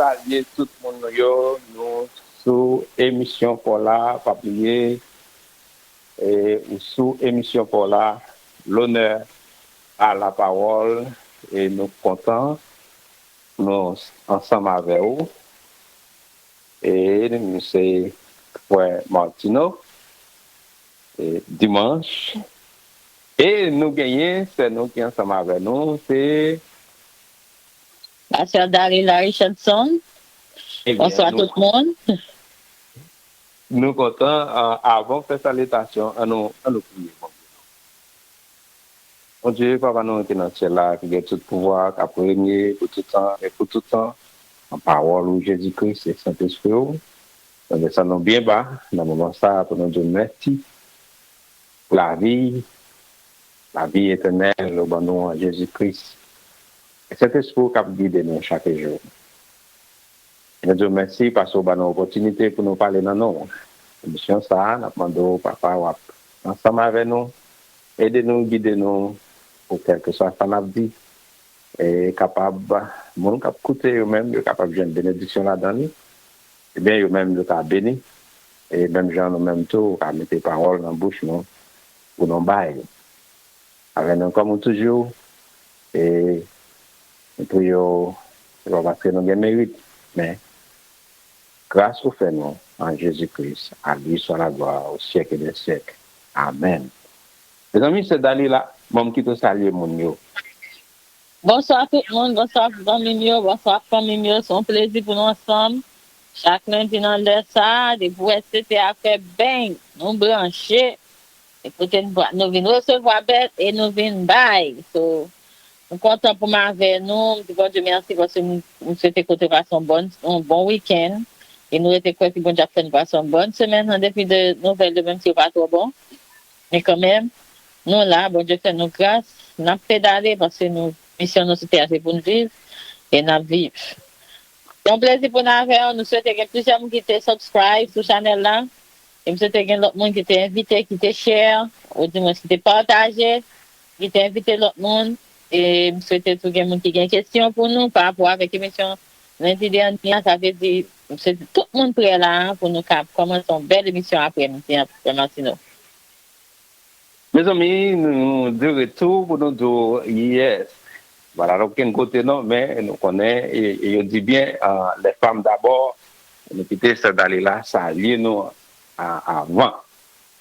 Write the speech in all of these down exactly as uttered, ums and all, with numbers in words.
salye tout moun nou yo. Nou sou emisyon pa w la, pa bliye, e, ou sou emisyon pa w la, L'honneur à la parole, e nou kontan, nou ansanm avè w. E nou se frè Martino, e dimanch. E nou genyen sè nou ki ansanm avè nou, se Pastè Dalila Richardson. Ebyen, bonswa nou, tout moun. Nou kontan, a, avan w fè salitasyon, an nou, an nou priye Bondye. Bondye, Papa nou ki nan syèl la, ki gen tout pouvwa, k ap renye pou tout tan e pou tout tan, an pawòl ou, Jezi Kris, e Sentespri w, nou desann nou byen ba nan moman sa a pou nou di w mèsi pou lavi, lavi etènèl ou ban nou an Jezi Kris. E Sentespri w k ap gide nou chak jou. Nou di w mèsi paske w ban nou opòtinite pou nou pale nan non w. Emisyon sa a, n ap mande w, Papa, w ap ansanm avè nou, ede nou, gide nou, pou kèlkeswa sa n ap di, e kapab, moun k ap koute yo menm, yo kapab jwenn benediksyon ladan li, ebyen, yo menm, yo ka beni, e menm jan nou menm tou, w ka mete pawòl nan bouch nou, pou nou bay. Avè nou kòm ou toujou, e nou priye w, se pa paske nou gen merit, men gras ou fè nou an Jezi Kris, a li swa laglwa o syèk dè syèk. Amèn. Mezanmi, sè Dalila, ban m kite w salye moun yo. Bonswa tout moun, bonswa zanmi m yo, bonswa fanmi m yo. Se yon plezi pou nou ansanm chak lendi nan lè sa a, depi w wè sete a fè beng, nou branche. E kote n va, nou vin resevwa bèt e nou vin bay. So, m kontan pou m avè nou. M di Bondye mèsi paske m, m swete kote pase yon bòn, yon bon wikenn. E nou rete kwè ke Bondye ap fè n pase yon bòn semèn an depi de nouvèl yo, menm si yo pa twò bon. Men kanmenm, nou la, Bondye fè nou gras. N ap pedale paske nou, misyon nou sou tè a se pou n viv. E n ap viv. Se yon plezi pou n avè w. Nou swete gen plizyè moun ki te subscribe sou chanèl la. E m swete gen lòt moun ki te envite, ki te share, oudimwens ki te pataje, ki te envite lòt moun. E m swete tou gen moun ki gen kesyon pou nou pa rapò avèk emisyon lendi dènye an. Sa vle di, m swete tout moun prè la a pou nou ka kòmanse yon bèl emisyon aprè midi an, frè Martino. Mezanmi, nou de retou pou nou di w yes. Voilà, nou pa gen kote non, men nou konnen, e, e yo di byen, ah, les femmes d'abord, nou kite sè Dalila salye nou, ah, avan.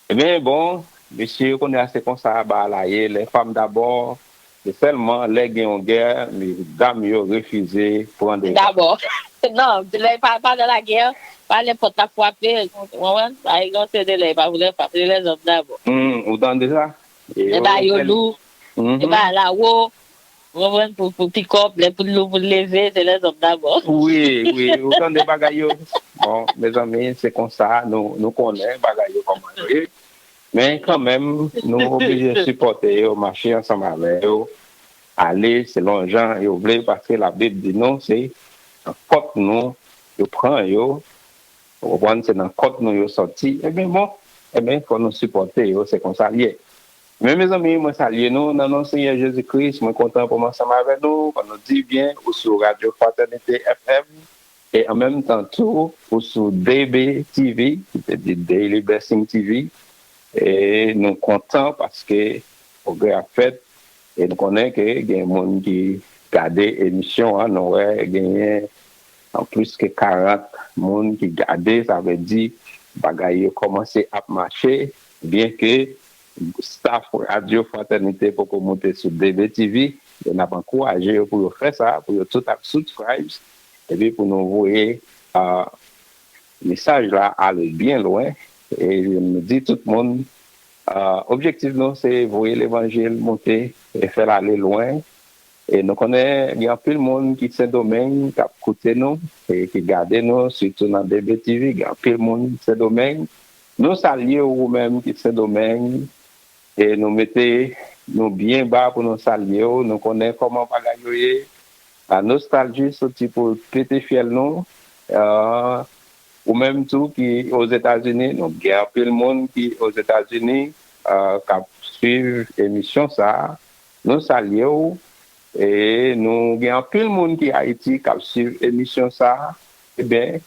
Ebyen, bon, mesye, kounye a se konsa bagay la ye, les femmes d'abord, se sèlman lè gen yon gè, medam yo refize pran de. Dabò. Non, lè pa, pa nan lagè, pa nenpòt k ap frape, ou konprann? Pa egzanp, se de lè pa vle frape, se les hommes d'abord. Hmm, ou tande sa? E yo ba yo lou, e ba lawo, ou konprann, pou, pou pikòp, lè pou lou, pou leve, se les hommes d'abord. Wi, wi, ou tande bagay yo. Bon, mezanmi, se konsa, nou, nou konnen bagay yo kòman yo ye. Men kanmenm, nou oblije sipòte yo, mache ansanm avè yo, ale selon jan yo vle, paske Labib di nou, se nan kòt nou yo pran yo, ou konprann, se nan kòt nou yo sòti. Ebyen, bon, ebyen, fò nou sipòte yo, se konsa l ye. Men, mezanmi, mwen salye nou nan non Senyè Jezi Kris. Mwen kontan pou m ansanm avè nou. Kòm nou di byen, ou sou Radyo Fratènite F M. E an menm tan tou, ou sou D B T V, ki te di Daily Blessing T V. E nou kontan paske pwogrè ap fèt. E nou konnen ke gen moun ki gade emisyon an, nou wè genyen an plis ke karant moun ki gade, sa vle di bagay yo kòmanse ap mache, byen ke staff Radyo Fratènite poko moute sou D B T V, e n ap ankouraje yo pou yo fè sa, pou yo tout ap subscribe, epi pou nou voye, ah, mesaj la ale byen lwen. E nou di tout moun, ah, objektif nou se voye levanjil moute e fè l ale lwen. E nou konnen gen anpil moun ki Sendomeng k ap koute nou, e ki gade nou, sitou nan D B T V, gen anpil moun Sendomeng. Nou salye w, ou menm ki Sendomeng, e nou mete nou byen ba pou nou salye w. Nou konnen kòman bagay yo ye. La nostalji soti pou pete fyèl nou. Ah, ou menm tou ki Ozetazini, nou gen anpil moun ki Ozetazini, ah, k ap swiv emisyon sa a. Nou salye w. E nou gen anpil moun ki Ayiti k ap swiv emisyon sa a. Ebyen,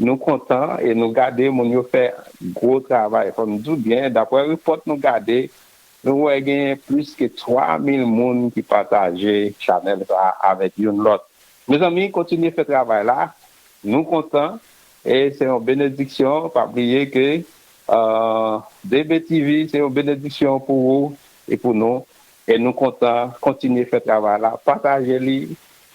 nou kontan e nou gade moun yo fè gwo travay. Fò m di w byen, daprè repòt nou gade, nou wè gen plis ke twa mil moun ki pataje chanèl sa a avèk youn lòt. Mezanmi, kontinye fè travay la. Nou kontan e se yon benediksyon. Pa bliye ke uh, D B T V se yon benediksyon pou ou e pou nou. E nou kontan kontinye fè travay la. Pataje li.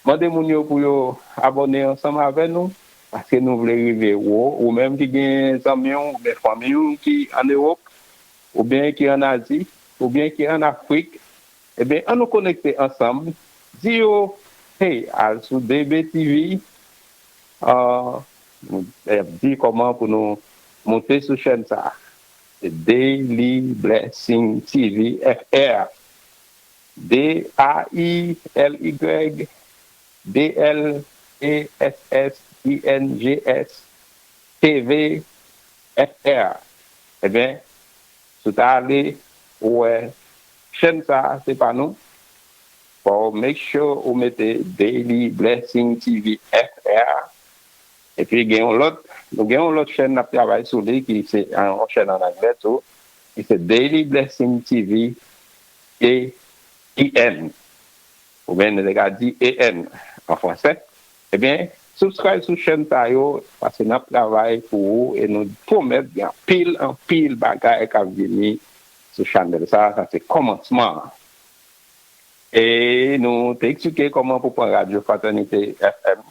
Mande moun yo pou yo abòne ansanm avè nou. Paske nou vle rive wo. Ou menm ki gen zanmi w oubyen fanmi w ki ann Ewòp, oubyen ki ann Azi, oubyen ki ann Afrik, ebyen, ann nou konekte ansanm. Di yo, hey, al sou D B T V, uh, di kòman pou nou monte sou chèn sa a. Se Daily Blessing T V F R. D A I L Y B L E S S I N G S T V F R. Ebyen, si w ta ale, ou wè chèn sa a, se pa nou. Fò w make sure ou mete Daily Blessing T V F R. Epi gen yon lòt, nou gen yon lòt chèn n ap travay sou li, ki se yon chèn an anglè tou, ki se Daily Blessing T V A E N. Oubyen nou te ka di E N an fransè. Ebyen, subscribe sou chèn sa yo, paske n ap travay pou ou e nou pwomèt gen anpil, anpil bagay k ap vini sou chanèl sa a. Sa se kòmansman an. E nou te eksplike kòman pou pran Radyo Fratènite F M.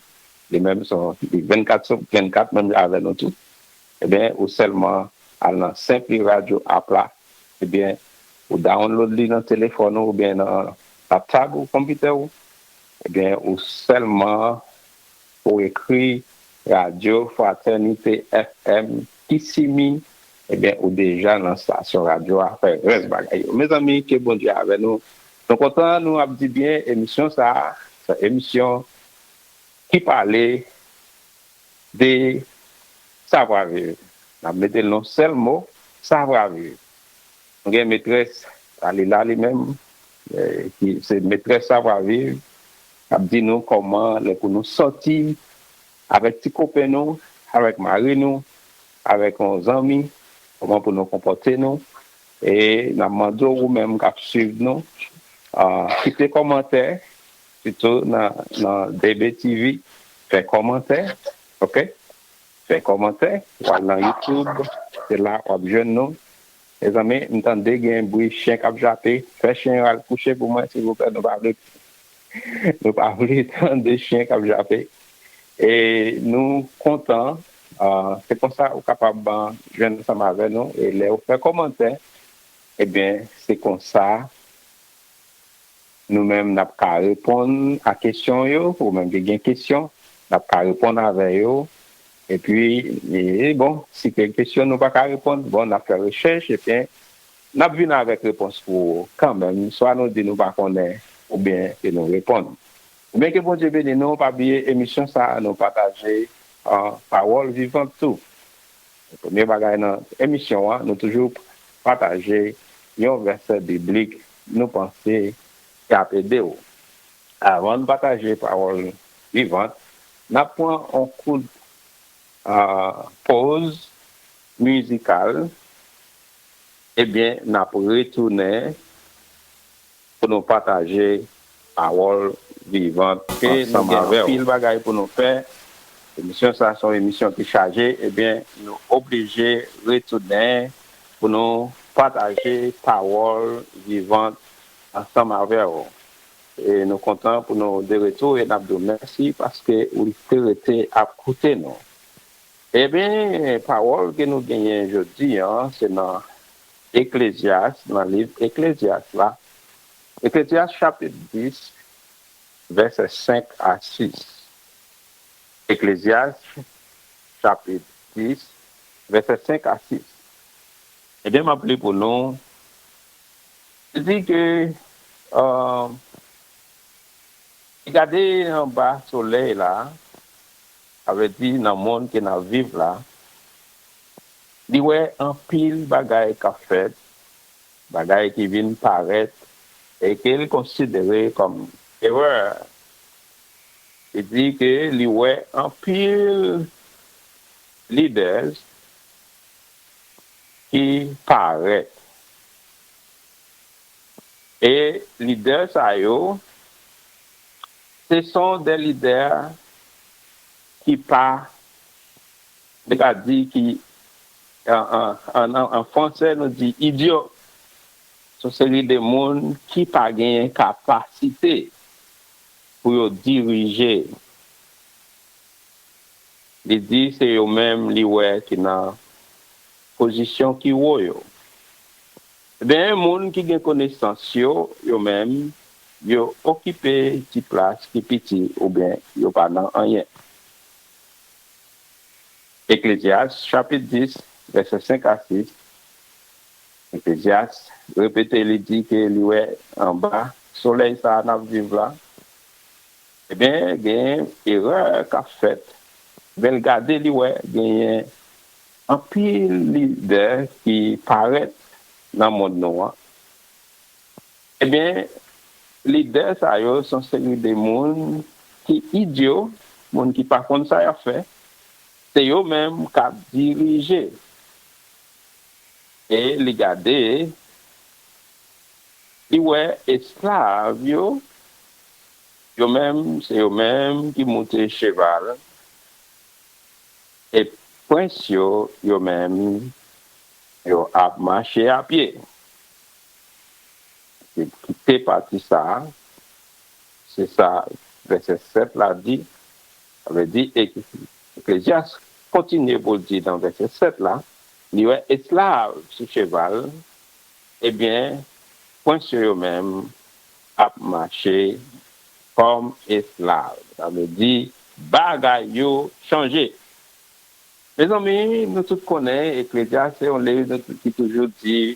Li menm se yon, li vennkat sou vennkat, menm jan avè nou tou. Ebyen, ou sèlman al nan Simply Radio app la. Ebyen, ou download li nan telefòn ou oubyen nan laptop ou konpitè ou. Ebyen, ou sèlman ou ekri Radyo Fratènite F M Kissimmee, ebyen, ou deja nan estasyon radyo a, fè rès bagay yo. Mezanmi, ke Bondye avè nou. Nou kontan, nou ap di byen, emisyon sa a, se emisyon ki pale de savwa viv. N ap mete l nan sèl mo, savwa viv. Nou gen metrès, sa li la li menm, eh, ki se metrès savwa viv, k ap di nou kòman lè pou nou sòti avèk ti kopen nou, avèk mari nou, avèk yon zanmi, kòman pou nou konpòte nou. E n ap mande w, ou menm k ap swiv nou, ah, kite kòmantè, sitou nan, nan D B T V, fè kòmantè, oke? Fè kòmantè, w al nan YouTube, se la w ap jwenn nou. Mezanmi, m tande gen bri chen k ap jape. Fè chen yo al kouche pou mwen, silvouplè, nou pa vle, nou pa vle tande chen k ap jape. E nou kontan, ah, se konsa ou kapab, ah, jwenn ansanm avè nou. E lè ou fè kòmantè, ebyen, se konsa nou menm n ap ka reponn a kesyon yo, ou menm ki gen kesyon, n ap ka reponn avè yo. Epi, e, bon, si gen kesyon nou pa ka reponn, bon, n ap fè rechèch, epi n ap vin avèk repons pou ou kanmenm. Swa nou di nou pa konnen, oubyen ke nou reponn. Oubyen ke Bondye beni nou, pa bliye emisyon sa a, nou pataje, ah, pawòl vivan tou. Premye bagay nan emisyon an, nou toujou pataje yon vèsè biblik nou panse ki ap ede w. Avan n pataje pawòl vivan, n ap pran yon kout, ah, pòz mizikal, ebyen, n ap retounen pou nou pataje pawòl vivan ansanm avè w. Anpil bagay pou nou fè. Emisyon sa a se yon emisyon ki chaje, ebyen, nou oblije retounen pou nou pataje pawòl vivan ansanm avè w. E nou kontan pou nou de retou e n ap di w mèsi paske ou te rete ap koute nou. Ebyen, pawòl ke nou genyen jodi a, se nan Eklezyas, nan liv Eklezyas la. Eklezyas chapit dis, vèsè senk a sis. Eklezyas chapit dis, vèsè senk a sis. Ebyen, m ap li pou nou. Li di ke, euh, li gade anba solèy la, sa vle di nan mond ke n ap viv la, li wè anpil bagay k ap fèt, bagay ki vin parèt, e ke l konsidere kòm erè. Li di ke li wè anpil lidè ki parèt. E lidè sa yo, se son de lidè ki pa, nou ka di ki, an, an, an, an, an fransè, nou di idyo. Se yon seri de moun ki pa genyen kapasite pou yo dirije. Li di se yo menm li wè ki nan pozisyon ki wo yo. Ebyen, moun ki gen konesans yo, yo menm, yo okipe ti plas ki piti oubyen yo pa nan anyen. Eklezyas, chapit dis, vèsè senk a sis, Eklezyas repete, li di ke li wè anba solèy sa a n ap viv la, ebyen, gen erè k ap fèt. Ebyen, l gade, li wè genyen anpil lidè ki parèt nan mond nou an. Ebyen, lidè sa yo se yon seri de moun ki idyo, moun ki pa konn sa y ap fè. Se yo menm k ap dirije. E li gade, li wè esklav yo, yo menm, se yo menm ki moute cheval. E prens yo, yo menm, yo ap mache a pye. Kite pati sa a, se sa vèsè sèt la di. Sa vle di, Ek-, Eklezyas kontinye pou l di nan vèsè sèt la, li wè esklav sou cheval, ebyen, prens yo, yo menm ap mache kòm esklav. Sa vle di, bagay yo chanje. Mezanmi, nou tout konnen Eklezyas se yon liv nou tout ki toujou di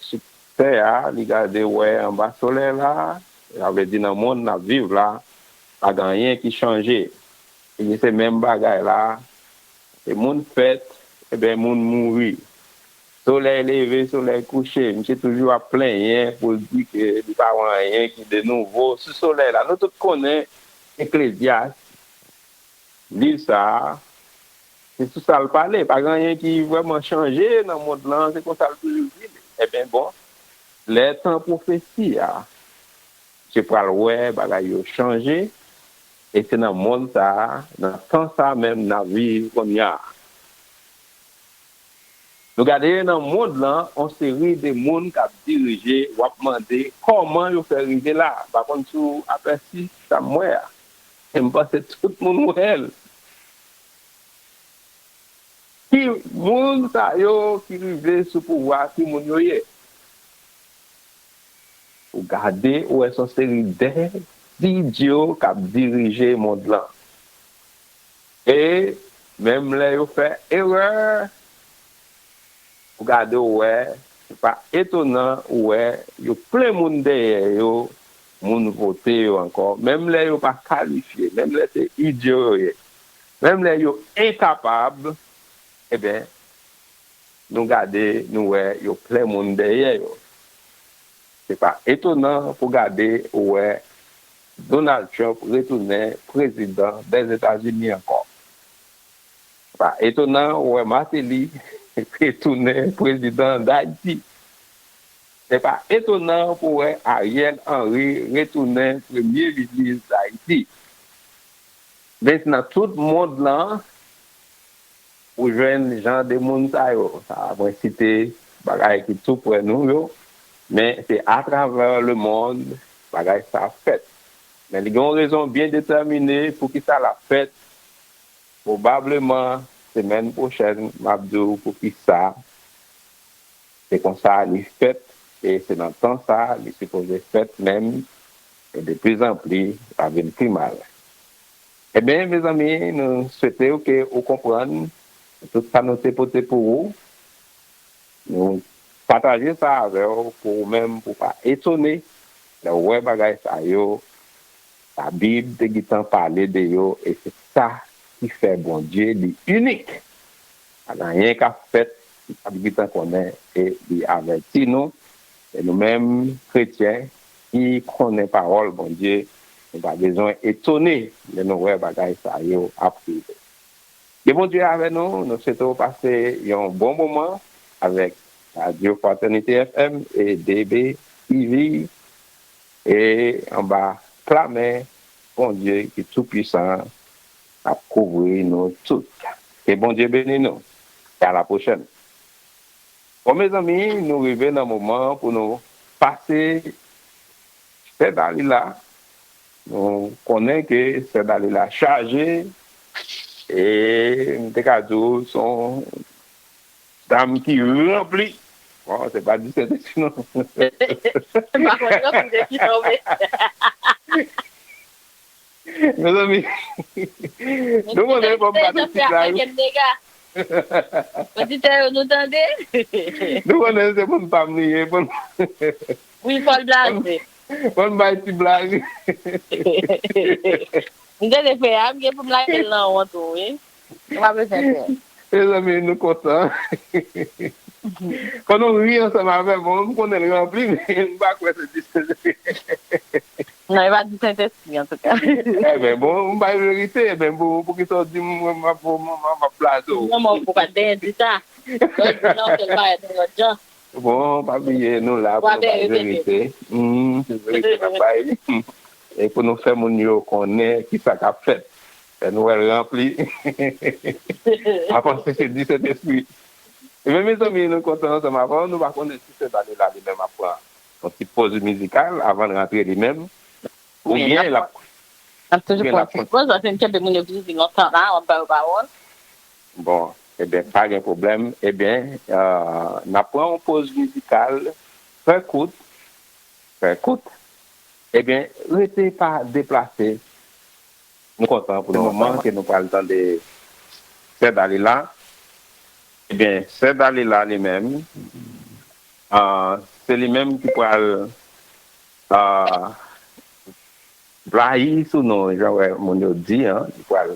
sou tè a, li gade wè anba solèy la, sa vle di nan mond n ap viv la, pa gen anyen ki chanje. Li di se menm bagay la, se moun fèt, ebyen moun mouri. Solèy leve, solèy kouche, misye toujou ap plenyen pou l di ke li pa wè anyen ki de nouvo sou solèy la. Nou tout konnen Eklezyas, liv sa a, se sou sa l pale. Pa gen anyen ki vrèman chanje nan mond lan, se konsa l toujou di li. Ebyen, bon, lè tan pwofesi a, misye pral wè bagay yo chanje, e se nan mond sa a, nan tan sa a menm n ap viv kounye a. Nou gade nan mond lan, yon seri de moun k ap dirije, w ap mande kòman yo fè rive la. M pa konn si w apèsi sa m wè a. E m panse tout moun wè l. Ki moun sa yo ki rive sou pouvwa, ki moun yo ye? Ou gade, ou wè se yon seri de idyo k ap dirije mond lan. E menm lè yo fè erè, ou gade, ou wè, se pa etonan, ou wè, yo plen moun dèyè yo, moun vote yo ankò, menm lè yo pa kalifye, menm lè se idyo yo ye, menm lè yo enkapab, ebyen, nou gade, nou wè, yo plen moun dèyè yo. Se pa etonan pou gade ou wè Donald Trump retounen prezidan Dèzetazini ankò. Se pa etonan ou wè Martelly retounen prezidan Dayiti. Se pa etonan pou wè Ariel Henry retounen premye minis Dayiti. Men nan tout mond lan, ou jwenn jan de moun sa yo. Sa, mwen site bagay ki tou prè nou yo, men se atravè lemonn bagay sa ap fèt. Men li gen yon rezon byen detèmine poukisa l ap fèt. Pwobableman, semèn pwochèn, m ap di w poukisa. Se konsa li fèt, e se nan tan sa a li sipoze fèt menm, e de pli an pli, l ap vin pi mal. Ebyen, mezanmi, nou swete w ke ou konprann tout sa nou te pote pou ou. Nou pataje sa avè w pou ou menm, pou w pa etone lè w wè bagay sa yo Labib te gentan pale de yo, e se sa ki fè Bondye li inik. Pa gen anyen k ap fèt li p ap gentan konnen, e li avèti nou. E nou menm, kretyen, ki konnen pawòl Bondye, Nou pa bezwen etone lè nou wè bagay sa yo ap rive. Ke Bondye avè nou, nou swete w pase yon bon moman avèk Radyo Fraternité F M e D B T V, e anba klamè Bondye ki tou pwisan an ap kouvri nou tout. Ke Bondye beni nou. E a la pwochèn. Bon, mezanmi, nou rive nan moman pou nou pase Sè Dalila. Nou konnen ke Sè Dalila chaje, e m te ka di w se yon dam ki ranpli. Bon, se pa di Sentespri non. M pa konn ranpli de ki jan w vle. Mezanmi, nou konnen fò m ba nou ti blag. Oditè yo, nou tande? Nou konnen se moun pa m li ye, pou m Wi, fò l blaze. Pou m bay ti blag. M tande frè a, m gen pou m lage l nan wont ou, wi. Ou pa bezwen pè. Mezanmi, nou kontan. Fò nou ri ansanm avè m. Bon, m konnen l ranpli, men m pa kwè se di Sentespri. Non, e pa di Sentespri, antouka. Ebyen, bon, m bay verite. Ebyen, pou, poukisa w di m, mwen, m ap, m, m, m ap blaze w? Non, men ou pa t genyen di sa. Lè w di non, se l parèt yon lòt jan. Bon, pa bliye, nou la pou nou bay verite. Hmm, se verite n ap bay. E pou nou fè moun yo konnen kisa k ap fèt. Fè nou wè l ranpli. Pa panse se di Sentespri. Ebyen, mezanmi, nou kontan ansanm avè w. Nou pa konnen si Sè Dalila li menm ap pran yon ti poz mizikal avan l rantre li menm. Oubyen l ap, n ap toujou pran yon ti poz, paske n kenbe moun yo vini lontan la, w ap ba yo pawòl. Bon, ebyen, pa gen pwoblèm. Ebyen, euh, n ap pran yon poz mizikal trè kout, trè kout. Ebyen, rete pa deplase. Nou kontan pou le moman ke nou pral tande Sè Dalila. Ebyen, Sè Dalila li menm, ah, se li menm ki pral, ah, blayi sou nou, jan wè moun yo di, an, li pral,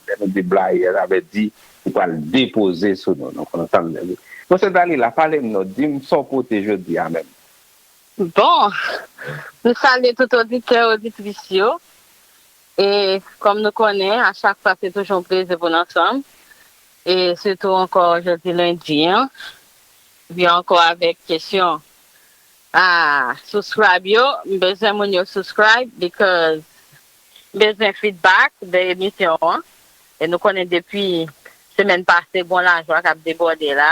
lè nou di blayi, sa vle di li pral depoze sou nou. Nou konn sa m vle di. Bon, Sè Dalila, pale m non, di m sa w pote jodi a menm. Bon, nou salye tout oditè, oditris yo. E kòm nou konnen, a chak fwa se toujou yon plezi pou n ansanm. E sitou ankò jodi lendi an, vin ankò avèk kesyon. Ah, subscribe yo, m bezwen moun yo subscribe because m bezwen feedback de emisyon an. E nou konnen depi semèn pase, gon lajwa k ap debòde la.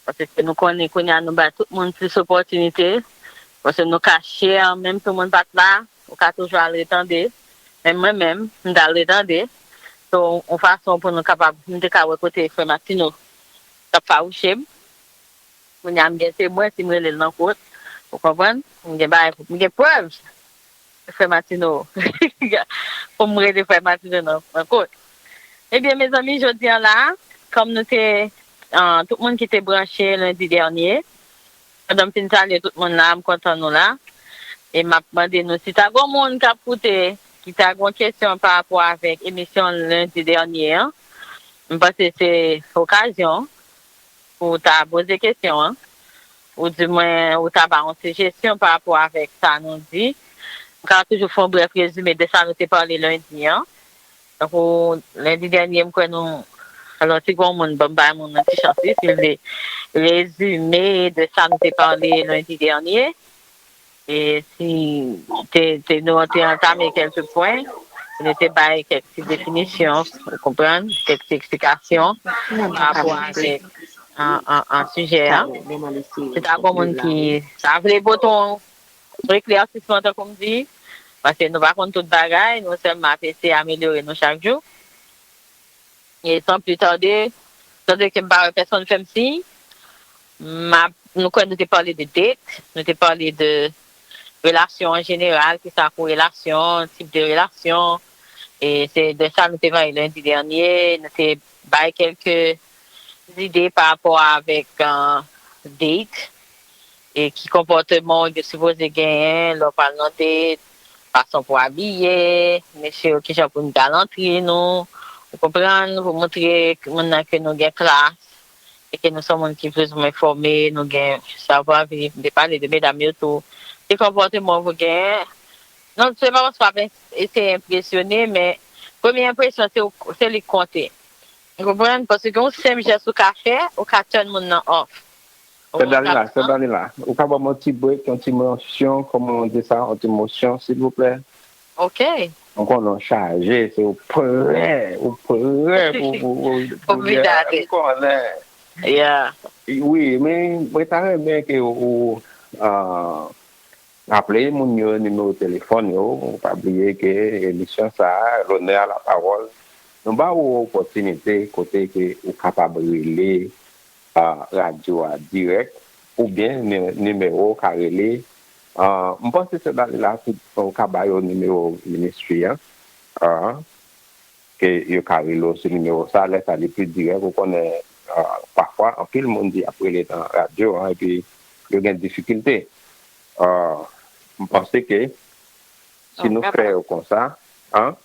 Paske nou konnen kounye a nou bay tout moun plis opòtinite. Paske nou ka share, menm si moun pa t la, ou ka toujou al retande. Men mwen menm, m t al retande. So, yon fason pou nou kapab, m te ka wè kote frè Matino t ap fawouche m. Kounye a, m gen temwen, si m rele l nan kot. Ou konprann? M gen bagay pou, m gen prèv. Frè Matino. Pou m rele frè Matino nan, nan kot. Ebyen, mezanmi, jodi a la, kòm nou te, ah, tout moun ki te branche lendi dènye, pandan m fin salye tout moun la, m kontan nou la. E m ap mande nou, si ta gon moun k ap koute, ki ta gon kesyon pa rapò avèk emisyon lendi dènye an, m panse se okazyon pou w ta poze kesyon an, ou di mwen, ou ta ba yon sijesyon pa rapò avèk sa nou di. M ka toujou fè yon brèf rezime de sa nou te pale lendi an. Tankou lendi dènye, m kwè nou, alò, si gon moun, ban m bay moun nan ti chans, wi, si l vle rezime de sa nou te pale lendi dènye. E si te, te, nou te antame kèlke pwen, nou te bay kèk ti definisyon, ou konprann, kèk ti eksplikasyon pa rapò avèk an, an, an sijè a. Se ta gon moun ki ta vle pote yon eklèsisman, tankou m di, paske nou pa konn tout bagay, nou sèlman ap eseye amelyore nou chak jou. E san pli tade, tande ke m pa wè pèsonn fè m siy, m ap, nou kwè nou te pale de date, nou te pale de relasyon an jeneral, kisa k yon relasyon, tip de relasyon. E se de sa nou te pale lendi dènye, nou te bay kèlke zide pa rapò avèk, euh, date. E ki konpòteman w sipoze genyen lè w pral nan date, fason pou w abiye, mesye yo, kijan pou n galantri nou, ou konprann, pou montre moun nan ke nou gen klas, e ke nou se moun ki plizoumwen fòme, nou gen savwa viv, m te pale de medam yo tou, ki konpòteman w pou genyen, Non, se pa paske w ap eseye enpresyone, men premye enpresyon, se, se li k konte. Ou konprann? Paske yon senp jès ou ka fè, ou ka turn moun nan off. Sè Dalila, sè Dalila, ou ka ban m yon ti break, yon ti mosyon, kòman w di sa, yon ti mosyon, silvouplè? Ok. M konnen w chaje, se ou prè, ou prè pou, pou, pou, pou vide ale. M konnen. Yeah. Wi, men mwen ta renmen ke ou, ou, ah, raple moun yo nimewo telefòn yo, ou pa bliye ke emisyon sa a, L'honneur à la parole, nou ba ou opòtinite kote ke ou kapab rele, ah, radyo a dirèk, oubyen ni-, nimewo ka rele, ah, m panse se Dalila ki, ou ka ba yo nimewo ministri an, ah, ke yo ka rele w sou nimewo sa, lè sa li pi dirèk, ou konnen, ah, pafwa, anpil moun di y ap rele nan radyo an, epi yo gen difikilte. Ah, m panse ke si nou fè yo konsa, an?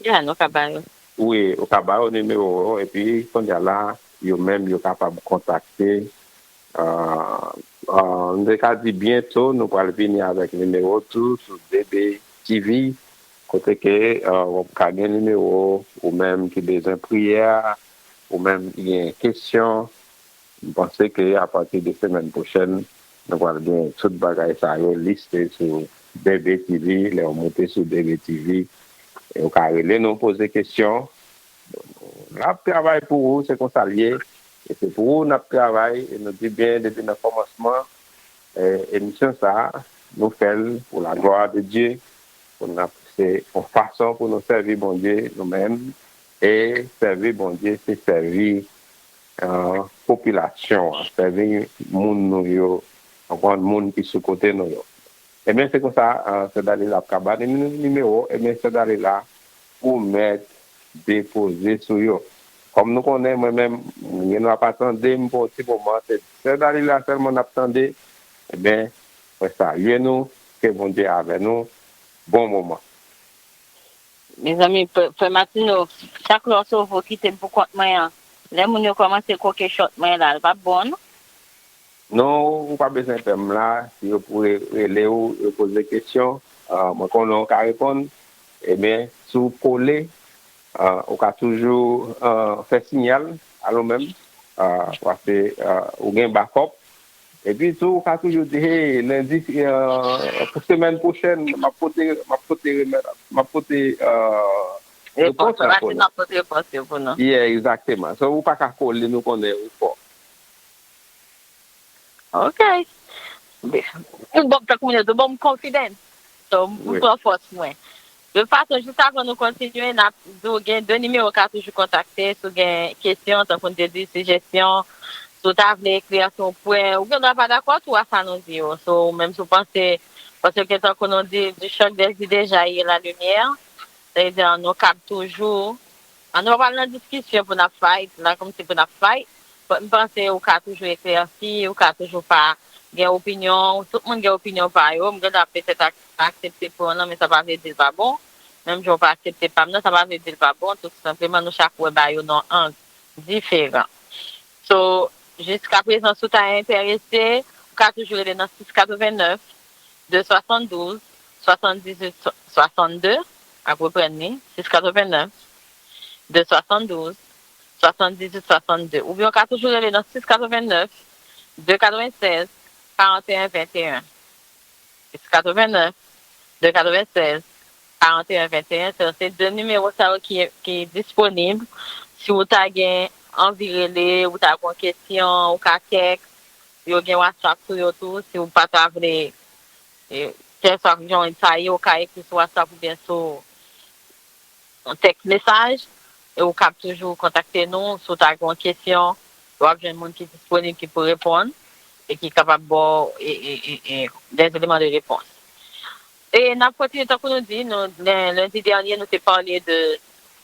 Ya, nou ka ba yo. Wi, ou ka ba yo nimewo yo, epi kounye a la, yo menm, yo kapab kontakte, ah, ah, m te ka di byento, nou pral vini avèk nimewo tou sou D B T V, kote ke, ah, w ap ka gen nimewo ou menm ki bezwen priyè, ou menm ki gen kesyon. M panse ke apati de semèn pwochèn, nou pral gen tout bagay sa yo liste sou B B T V. Lè w moute sou B B T V, e ou ka rele nou, poze kesyon. N ap travay pou ou, se konsa l ye. E se pou ou n ap travay. E nou di byen, depi nan kòmansman, e, emisyon sa a, nou fè l pou la gloire de Dieu, pou n ap, se yon fason pou nou sèvi Bondye, nou menm, e sèvi Bondye, se sèvi, eh, popilasyon an, sèvi moun nou yo, konprann moun ki sou kote nou yo. Ebyen, se konsa, eh, Sè Dalila ap ka ba li nimewo, ebyen, Sè Dalila, ou mèt depoze sou yo. Kòm nou konnen, mwen menm, gen dwa pa tande m pou yon ti moman, se Sè Dalila sèlman n ap tande, ebyen, mwen salye nou, ke Bondye avè nou, bon moman. Mezanmi, frè, frè Martineau, chak lè w sove w kite m pou kont mwen an, lè moun yo kòmanse koke chòt mwen la, l p ap bon, non? Non, ou pa bezwen pè m la, si yo pou re-, rele w, yo poze kesyon, ah, mwen konnen w ka reponn, ebyen, si w kole, ah, ou ka toujou, ah, fè siyal, alo menm, ah, paske, ah, ou gen bakòp, epi tou, ou ka toujou di, hey, lendi, eh, pou semèn pwochèn, m ap pote, m ap pote remèd, m ap pote, eh, repons la pou nou. M ap pote repons yo pou nou. Yeah, egzakteman. So, ou pa ka kole, nou konnen ou fò. Ok. Ou ban m, tankou moun yo di, ou ban m confidence. So, m pran fòs mwen. De fason, jis avan nou kontinye, n ap di w gen de nimewo w ka toujou kontakte, si w gen kesyon, tankou n te di, sijesyon, si w ta vle eklèsi yon pwen, ou gen dwa pa dakò tou a sa nou di yo. So, menm si w panse, paske tankou nou di, du choc des idées jaillit la lumière, sa vle di, nou kab toujou, an nou pa pral nan diskisyon pou n ap fight, la kòmsi pou n ap fight, but m panse ou ka toujou eklèsi, ou ka toujou pa gen opinyon, tout moun gen opinyon pa yo, m gen dwa petèt ak-, aksepte pwen w nan, men sa pa vle di l pa bon. Menm jan w pa aksepte pa m nan, sa pa vle di l pa bon. Tout senpleman, nou chak wè bagay yo nan anng diferan. So, jiskaprezan, si w ta enterese, ou ka toujou rele nan sis katrevennnèf, de swasanndouz, swasanndizuit, swasannde, ap reprann li, sis katrevennnèf, de swasanndouz, swasanndizuit, swasannde. Oubyen w ka toujou rele nan sis katrevennnèf, de katrevennsèz, karanteyen venteyen. Sis katrevennnèf, de katrevennsèz, karanteyen venteyen. Se, se de nimewo sa yo ki, ki disponib. Si w ta gen anvi rele, ou ta gen yon kesyon, ou ka tèks, yo gen WhatsApp sou yo tou. Si w pa ta vle, e, kèlkeswa jan sa ye, ou ka ekri sou WhatsApp oubyen sou yon tèks mesaj, e ou kab toujou kontakte nou. Si w ta gen yon kesyon, w ap jwenn moun ki disponib, ki pou reponn, e ki kapab ba w, e, e, e, e, des éléments de réponse. E n ap kontinye, tankou nou di, nou, len-, lendi dènye, nou te pale de,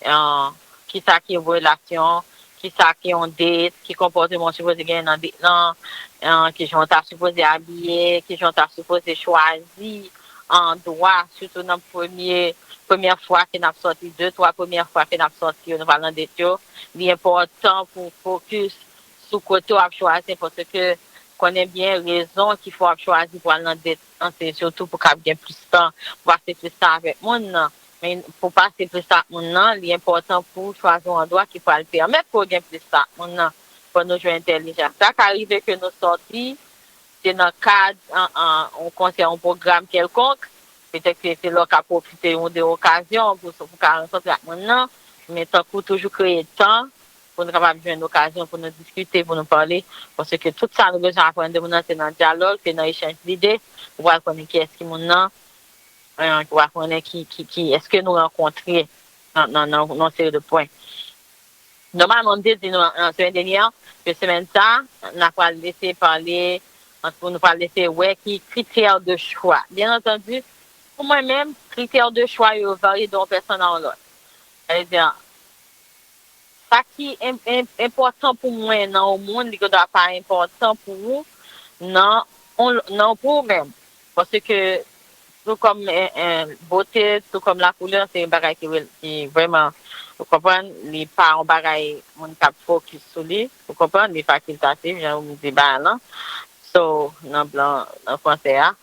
euh, kisa ki relasyon, kisa ki yon date, ki konpòteman w sipoze genyen nan date lan, euh, kijan w ta sipoze abiye, kijan w ta sipoze chwazi andwa, sitou nan premye, premyè fwa ke n ap sòti, de, twa premyè fwa ke n ap sòti yo, nou pral nan date yo, li enpòtan pou w fokis sou kote w ap chwazi, paske konnen byen rezon ki fè w ap chwazi pou al nan date an, se sitou pou kab gen plis tan, pou pase plis tan avèk moun nan. Men pou pase plis tan ak moun nan, li enpòtan pou w chwazi yon andwa ki pral pèmèt pou w gen plis tan ak moun nan. Fò nou jwe entèlijan. Sa ka rive ke nou sòti, se nan kad an, an, yon konsè, yon pwogram kèlkonk, petèt ke se lè w ka pwofite yon de okazyon pou, pou w ka rankontre ak moun nan, men tankou toujou kreye tan, pou nou kapab jwenn okazyon pou nou diskite, pou nou pale, paske tout sa nou bezwen aprann de moun nan, se nan dyalòg, se nan echanj lide, ou pral konnen kiyès ki moun nan, eh, ou pral konnen ki, ki, ki, èske nou rankontre nan, nan, nan, nan seri de pwen. Nòmalman, m te di nou, an, semèn dènyè, ke semèn sa, n a pral eseye pale, an tou, nou pral eseye wè ki kritè de chwa. Byen antandi, pou mwen menm, kritè de chwa yo varye de yon pèsòn a yon lòt. Sa vle di, sa ki en- en- enpòtan pou mwen nan yon moun, li gendwa pa enpòtan pou ou nan, on- nan pou ou menm. Paske tou kòm en- en bote, tou kòm lakoulè, se yon bagay ki, rel- ki vrèman, ou konprann, li pa yon bagay moun k ap fokis sou li, ou konprann, li fakiltatif, jan ou di bagay lan. So, nan blan, nan fransè a.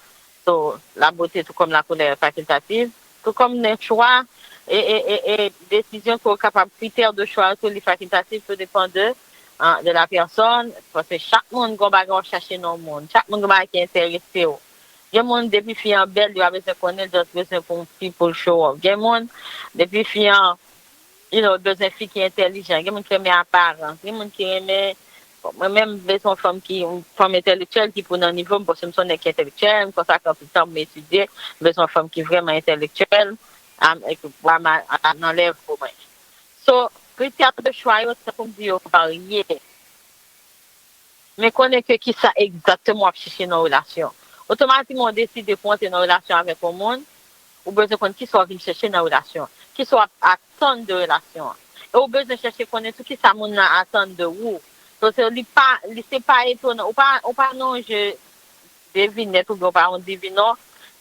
So, la beauté tout comme la couleur est facultative, tout comme nan chwa e, e, e, e desizyon ke w kapab, kritè de chwa yo tou li facultatif, tout dépend de, ah, de la personne, paske chak moun gon bagay w ap chache nan yon moun, chak moun gon bagay ki enterese w. Gen moun depi fi an bèl, li pa bezwen konnen, l just bezwen pou yon fi pou l show off. Gen moun depi fi an you know, bezwen fi ki entèlijan, gen moun ki renmen aparans, gen moun ki renmen, bon, mwen menm, m bezwen yon fanm ki, yon fanm entelektyèl ki pou nan nivo m, paske m se yon nèg ki entelektyèl, m konsakre anpil tan pou m etidye, m bezwen yon fanm ki vrèman entelektyèl, am, e ki vrèman a- nan level mwen. So, kritè de chwa yo, tankou m di yo, varye. Men konnen ke kisa egzakteman w ap chèche nan relasyon. Otomatikman, w deside pou w antre nan relasyon avèk yon moun, ou bezwen konn kisa w vin chèche nan relasyon an. Kisa w ap atann de relasyon an. E ou bezwen chèche konnen tou kisa moun nan atann de ou. So, se, li pa, li se pa etonan. Ou pa, ou pa nan yon je devinèt oubyen ou pa yon divinò.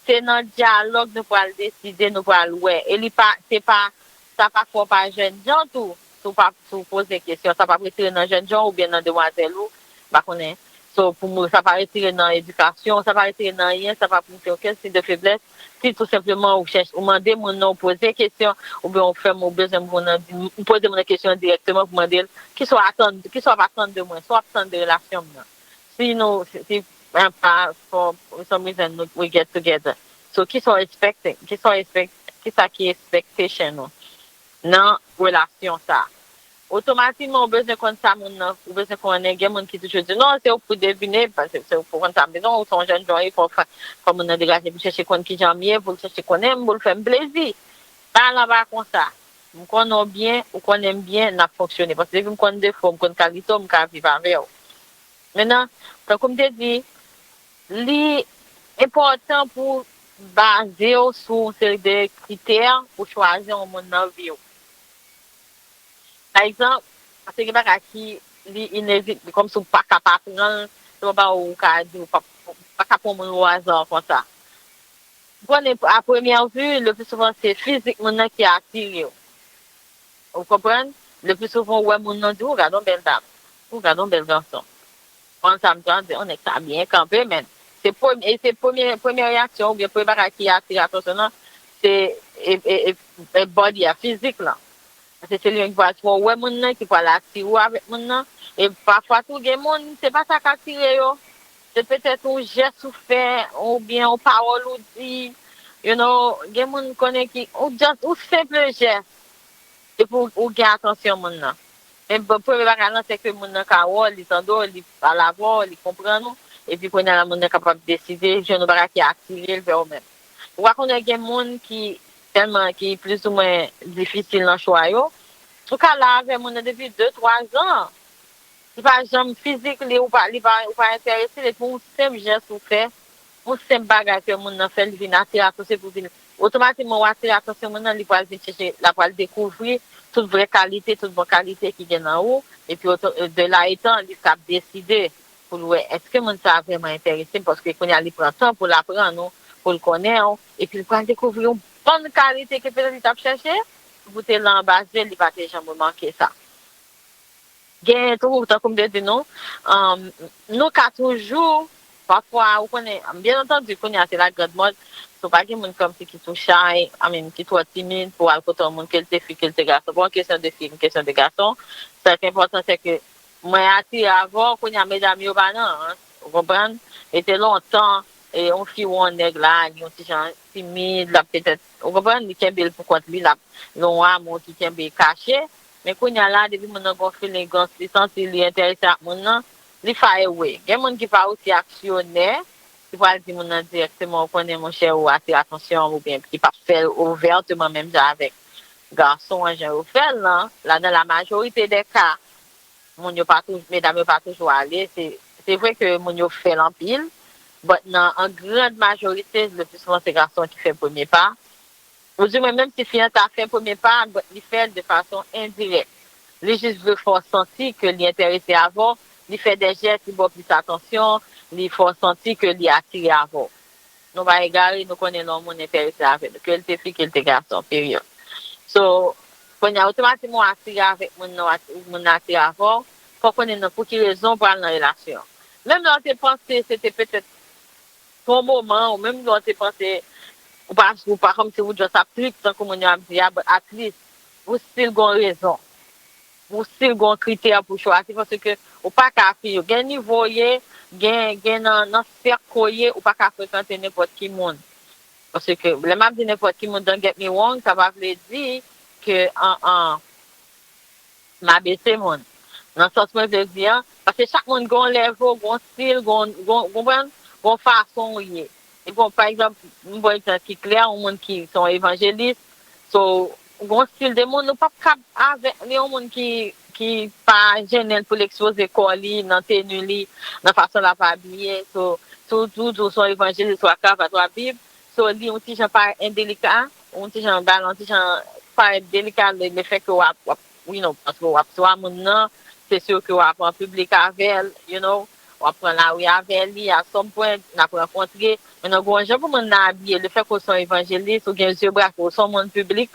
Se nan dyalòg nou pral deside, nou pral wè. E li pa, se pa, sa pa fè w pa jènjan tou. Si w pa, si w poze kesyon, sa p ap retire nan jènjan w oubyen nan demwazèl ou, m pa konnen. So, pou mwen, sa pa retire nan edikasyon, sa pa retire nan anyen, sa pa montre okenn siy de feblès. Si tou senpleman ou chèche, ou mande moun nan, ou poze kesyon, oubyen ou fè m, ou bezwen moun nan di, ou poze moun nan kesyon dirèkteman pou mande l, kisa w atann, kisa w ap atann de mwen, sa w ap tann de relasyon m nan. Si nou, si, si, eh, pa, for some reason, nou, we get together. So, kisa w expecting? Kisa w expect, kisa ki expectation ou nan relasyon sa? Otomatikman, ou bezwen konn sa moun nan, ou bezwen konnen, gen moun ki toujou di, non, se ou pou devine, paske se ou pou konn sa m bezwen, ou se yon jènjan, fò, fò, fò moun nan degaje pou chèche konn kijan m ye, pou l chèche konnen m, pou l fè m plezi. Bagay lan pa konsa. M konnen w byen, ou konnen m byen, n ap fonksyone. Paske depi m konn defo w, m konn kalite w, m ka viv avè w. Mentnan, tankou m te di, li enpòtan pou w baze w sou yon seri de kritè pou chwazi yon moun nan vi w. Pa egzanp, paske gen bagay ki li inevit, kòmsi w pa ka pa pran l, se yon bagay ou ka di, ou pa, ou pa ka pran moun o aza konsa. Ou konnen, a premyè vi, le pli souvan, se fizik moun nan ki atire w. Ou konprann? Le pli souvan, ou wè moun nan di, ou gad yon bèl dam. Ou gad yon bèl gason. Konn sa m di, on nèg sa byen kanpe, men. Se premye, e se premye, premye reyaksyon, oubyen premye bagay ki atire atansyon nan, se e, e, e, e body a, fizik lan. Paske se li menm ki pral fè w wè moun nan, ki pral atire w avèk moun nan. E pafwa tou, gen moun, se pa sa k atire yo. Se petèt yon jès ou fè, oubyen yon pawòl ou di. You know, gen moun konnen ki, ou just, yon senp jès. Epi w, ou gen atansyon moun nan. Men bon, premye bagay lan, se ke moun nan ka wè w, li tande w, li pale avè w, li konprann ou. Epi kounye a la, moun nan kapab deside jwenn yon bagay ki atire l vè ou menm. Ou pa konnen gen moun ki tèlman, ki plizoumwen difisil nan chwa yo. Ou ka la avè moun nan depi de, twa zan. Li pa janm fizik li, ou pa, li pa, ou pa enterese l, epi yon senp jès ou fè, yon senp bagay ke moun nan fè, li vin atire atansyon, epi vin, otomatikman ou atire atansyon moun nan, li pral vin chèche, l ap pral dekouvri tout vrè kalite, tout bon kalite ki gen nan ou, epi oto- de la etan, li ka deside pou l wè, èske moun sa a vrèman enterese m, paske kounye a li pran tan pou l aprann ou, pou l konnen ou, epi l pral dekouvri yon bann kalite ke petèt li t ap chèche, pou te lan anba zye l, li pa te janm remake sa. Gen tou, tankou m te di nou, um, nou ka toujou, pafwa, ou konnen, byen antandi, kounye a se la grand mode, so pa gen moun kòmsi ki tou shy, I mean, ki twò timid pou al kote yon moun, ke l te fi, ke l te gason. Pa yon kesyon de fi, yon kesyon de gason. Sa ki enpòtan, se ke mwen atire avè w, kounye a medam yo pa nan, ou konprann? E te lontan, e yon fi ou yon nèg la, li yon ti jan timid, l ap petèt, ou konprann, li kenbe l pou kont li, l ap, l yon amou ki kenbe kache. Men kounye a la, depi moun nan gon feeling, gon, li santi li enterese ak moun nan, li fire away. Gen moun ki pa osi aksyonè, ki pral di moun nan dirèkteman, ou konnen, monchè, ou atire atansyon, oubyen ki p ap fè l ouvèteman menm jan avèk gason an, jan yo fè l lan, la, dans la majorité des cas, moun yo pa toujou, medam yo pa toujou ale, se, se vre ke moun yo fè l anpil, but nan an grand majorité, le plus souvent, se gason ki fè premye pa. Ou di mwen, menm si fi an ta fè premye pa, but li fè l de fason endirèk. Li jis vle fè w santi ke li enterese avè w, li fè de jès, li ba w plis atansyon, li fè w santi ke li atire avè w. Nou pa egare, nou konnen lè yon moun enterese avè nou, ke l te fi, ke l te gason, period. So, kounye a, otomatikman w atire avèk moun nan, w ati-, moun nan atire avè w, fò w konnen nan pou ki rezon w pral nan relasyon. Menm lè w te panse se te petèt pou yon moman, ou menm lè w te panse, ou pa, ou pa kòmsi ou just ap trip, tankou moun yo ap di a, but at least, ou still gon rezon. Ou still gon kritè pou chwazi, paske ou pa ka fi yo. Gen nivo w ye, gen, gen nan, nan sèk ke w ye, ou pa ka frekante nenpòt ki moun. Paske, lè m ap di nenpòt ki moun, don't get me wrong, sa pa vle di ke, an, an, m abese moun. Nan sans mwen vle di an, paske chak moun gon level, gon stil, gon, gon, konprann, gon fason w ye. E bon, pa egzanp, m pran egzanp ki klè, yon moun ki se yon evanjelis, so, gon stil de moun, ou p ap kab avèk li, yon moun ki, ki pa jennen l pou l ekspoze kò li, nan teni li, nan fason l ap abiye, so, si w di w se yon evanjelis, w a kravat, w a bib, so, li yon ti jan pa endelika, yon ti jan, ba l yon ti jan pa endelika, le, le fè ke w ap, w ap, you know, paske w ap swa moun nan, se si ke w ap an piblik avè l, you know, w ap pran lari avè li, at some point, n ap rankontre, men nan gon jan pou moun nan abiye, le fè ke w se yon evanjelis, ou gen zye brake, ou se yon moun piblik,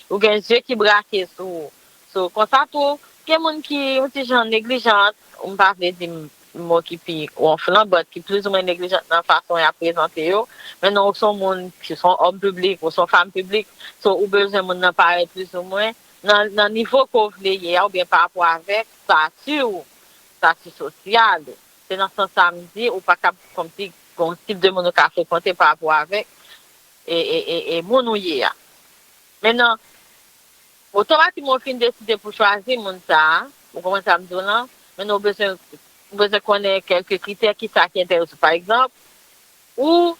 ou gen zye ki brake sou ou. So, konsa tou, gen moun ki yon ti jan neglijant, m pa vle di m, m okipe wonf lan, but ki plizoumwen neglijant nan fason y ap prezante yo. Men non, ou se yon moun ki se yon òm piblik, ou se yon fanm piblik, so ou bezwen moun nan parèt plizoumwen nan, nan nivo ke w vle ye a, oubyen pa rapò avèk estati w, estati sosyal ou. Se nan sans sa m di, ou pa kab kòmsi gon tip de moun ou ka frekante pa rapò avèk e, e, e, e moun ou ye a. Men non, otomatikman w fin deside pou chwazi moun sa a, ou konprann sa m di w lan, men non, ou bezwen, ou bezwen konnen kèlke kritè, kisa ki enterese w. Pa egzanp, ou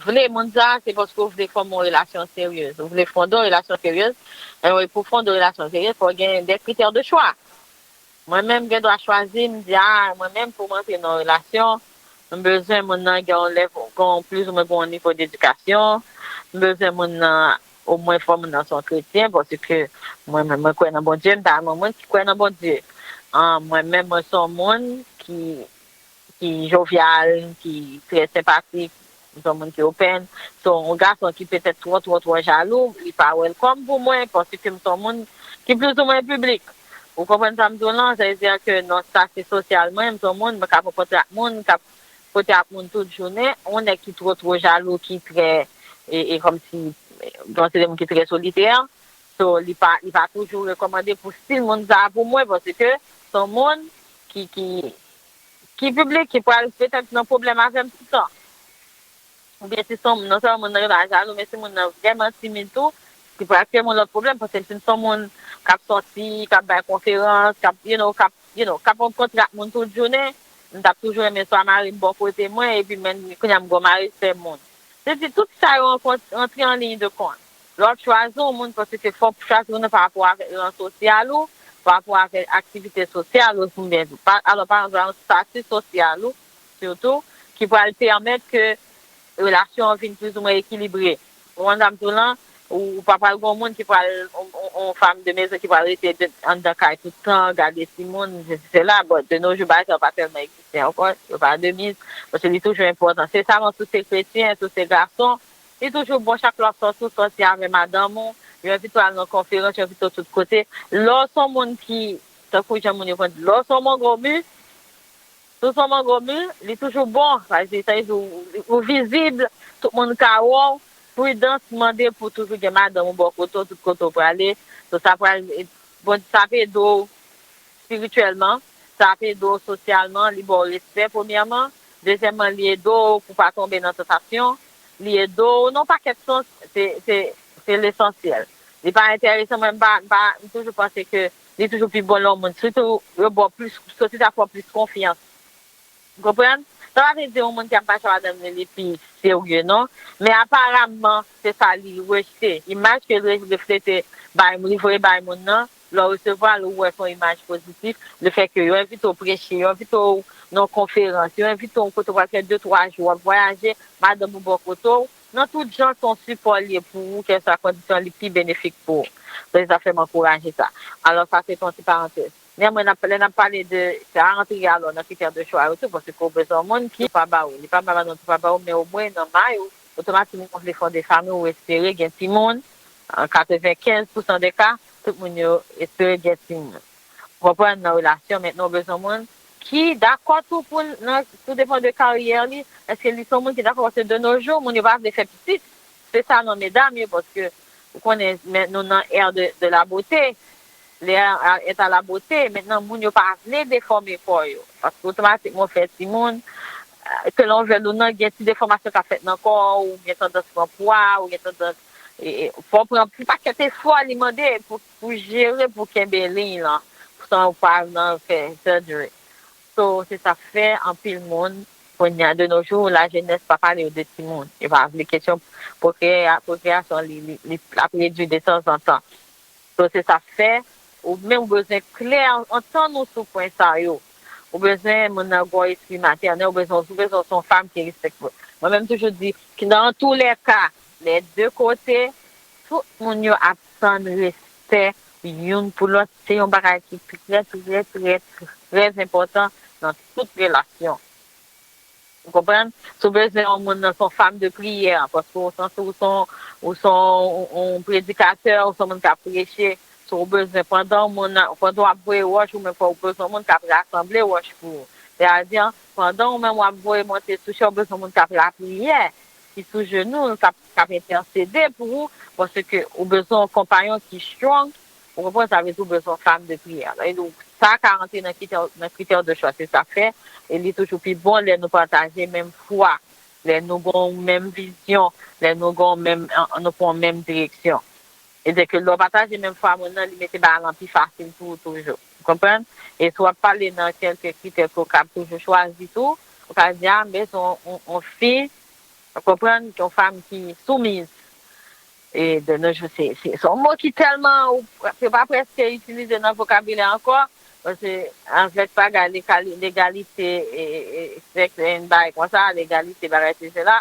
vle moun sa a, se paske w vle fòme yon relasyon seryez, ou vle fonde yon relasyon seryez, anyway, pou fonde yon relasyon seryez, fò w gen de kritè de chwa. Mwen menm gen dwa chwazi, m di, a, mwen menm pou m antre nan yon relasyon, m bezwen moun nan gen yon level, gen yon plizoumwen gen yon nivo de edikasyon, m bezwen moun nan, omwen fò moun nan se yon kretyen, paske mwen menm mwen kwè nan Bondye, m ta renmen yon moun ki kwè nan Bondye. An, mwen menm mwen se yon moun ki, ki jovyal, ki trè senpatik, m se yon moun ki open. So, yon gason ki petèt twò, twò, twò jalou, li pa welcome pou mwen, paske m se yon moun ki plizoumwen piblik. Ou konprann sa m di w lan? Sa vle di ke nan estati sosyal mwen, m se yon moun, mwen ka rankontre ak moun, k ap kote ak moun tout jounen. Yon nèg ki twò, twò jalou, ki trè, e, e kòmsi, gen yon seri de moun ki trè solitè. So, li pa, li pa toujou rekòmande pou stil moun sa a pou mwen, paske se yon moun ki, ki, ki piblik, ki pral petèt nan pwoblèm avè m tout tan. Oubyen si se yon moun, non sèlman moun nan yo pa jalou, men si moun nan vrèman timid tou, ki pral kreye yon lòt pwoblèm, paske si m se yon moun k ap sòti, k ap bay konferans, k ap, you know, k ap, you know, k ap rankontre ak moun tout jounen, m t ap toujou renmen swa mari m bò kote mwen, epi men kounye a m gon mari sè moun. Se di tout sa yo rankont-, rantre an liy de kont. Lè w ap chwazi yon moun, paske fò w chwazi yon moun pa rapò avèk ran sosyal ou, pa rapò avèk aktivite sosyal ou, oubyen, pa, alò, pa egzanp, yon estati sosyal ou, sitou, ki pral pèmèt ke relasyon an vin plizoumwen ekilibre. Ou konn sa m di w lan, ou, ou pa pral gen yon moun ki pral, yon, yon, yon fanm de mezon ki pral rete de, anndan kay tout tan, gade timoun, sesi, sela, bon, de nos jours, bagay sa yo pa tèlman egziste ankò, yo pa de miz, paske li toujou enpòtan. Se sa, men si w se kretyen, si w se gason, li toujou bon chak lè w ap sòti, w sòti avè madanm ou, yo envite w al nan konferans, yo envite w tout kote. Lè w se yon moun ki, Tankou jan moun yo konn di, lè w se yon mango mi, si w se yon mango mi, li toujou bon. Sa vle di, sa vle di ou, ou vizib, tout moun ka wè w. Pridans mande pou toujou gen madanm ou bò kote w, tout kote w prale. So, sa pral, bon, sa ap ede w espirityèlman, sa ap ede w sosyalman, li ba w respè, premyèman. Dezyèmman, li ede w pou w pa tonbe nan tantasyon. Li ede w nan yon pakèt sans, se, se, se lesansyèl. Li pa enteresan, mwen, m pa, m pa, m toujou panse ke li toujou pi bon lè yon moun, sitou yo ba w plis, soti ta fè w plis konfyans. Ou konprann? Sa pa vle di yon moun ki ap mache ak madanm li, li pi serye, non. Men aparamman, se sa li rejte. Imaj ke l re-, reflete bay, li voye bay moun nan, lè w resevwa l, ou wè se yon imaj pozitif. Lefètke yo envite w preche, yo envite w nan yon konferans, yo envite w yon kote w pral fè de, twa jou, w ap vwayaje, madanm ou bò kote w. Nan tout jan, se yon sipò li ye pou ou, kèlkeswa kondisyon, li pi benefik pou ou. Se sa fè m ankouraje sa. Alò, sa se yon ti parantèz. Men mwen, n ap, lè n ap pale de, sa rantre alò nan kritè de chwa yo tou, paske ou bezwen yon moun ki pa ba ou. Li pa ba non, pa ba ou, men omwen nan may ou, otomatikman ou vle fonde fanmi, ou espere gen timoun. An katrevenkenz pousan de ka, tout moun yo espere gen timoun. Ou konprann, nan relasyon, mentnan ou bezwen yon moun ki dakò tou pou l nan, tou depan de karyè li, èske li se yon moun ki dakò, paske de nos jours, moun yo pa vle fè pitit. Se sa non, medam yo, paske ou konnen, men nou nan ère de, de la beauté. L'ère est à la beauté. Mentnan, moun yo pa vle defòme kò yo. Paske otomatikman, w fè timoun, eh, ke lè w vle ou non, gen ti defòmasyon k ap fèt nan kò w, ou gen tandans pran pwa, ou gen tandans, e, e, fò w pran yon pakèt efò li mande pou, pou jere, pou kenbe liy lan, pou san w pa nan fè surgery. So, se sa k fè anpil moun, kounye a, de nos jours, lajenès pa pale yo de timoun. Yo pa vle kesyon pwokreyasyon, li, li, li ap redui de tanzantan. So, se sa k fè, ou menm ou bezwen klè, antann ou sou pwen sa yo. Ou bezwen moun nan gen yon espri matènèl, ou bezwen, ou bezwen se yon fanm ki respekte. Mwen menm toujou di, ki dans tous les cas, les deux côtés, tout moun yo ap tann respè youn pou lòt. Se yon bagay ki trè, trè, trè, trè enpòtan nan tout relasyon. Ou konprann? Si w bezwen yon moun nan, se yon fanm de priyè, paske w santi w se yon, ou se yon, yon predikatè, ou se yon moun k ap preche, si w bezwen, pandan yon moun nan, pandan w ap voye wòch, ou menm fò w bezwen yon moun k ap rasanble wòch pou ou. Sètadi, pandan ou menm w ap voye monte sou chè, ou bezwen yon moun k ap lapriyè, ki sou jenou l, k ap, k ap entèsede pou ou, paske ou bezwen yon konpayon ki strong, ou konprann, sa vle di ou bezwen yon fanm de priyè. Sa vle di ou, sa ka rantre nan kritè, nan kritè de chwa, se sa k fè, e li toujou pi bon lè nou pataje menm fwa, lè nou gen yon menm vizyon, lè nou gen yon menm, an, nou pran yon menm direksyon. E di ke lè w pataje menm fwa moun nan, li mete bagay lan pi fasil pou ou toujou. Ou konprann? E si w ap pale nan kèlke kritè ke w kab toujou chwazi tou, ou ka di, a, m bezwen yon, yon, yon fi, ou konprann, yon fanm ki soumiz. E de nos jours, se, se, se yon mo ki tèlman, ou, yo pa prèske itilize nan vokabilè ankò, paske avèk bagay legali-, legalite, e, e, e, sèks, e, bagay konsa, legalite, bagay se sela,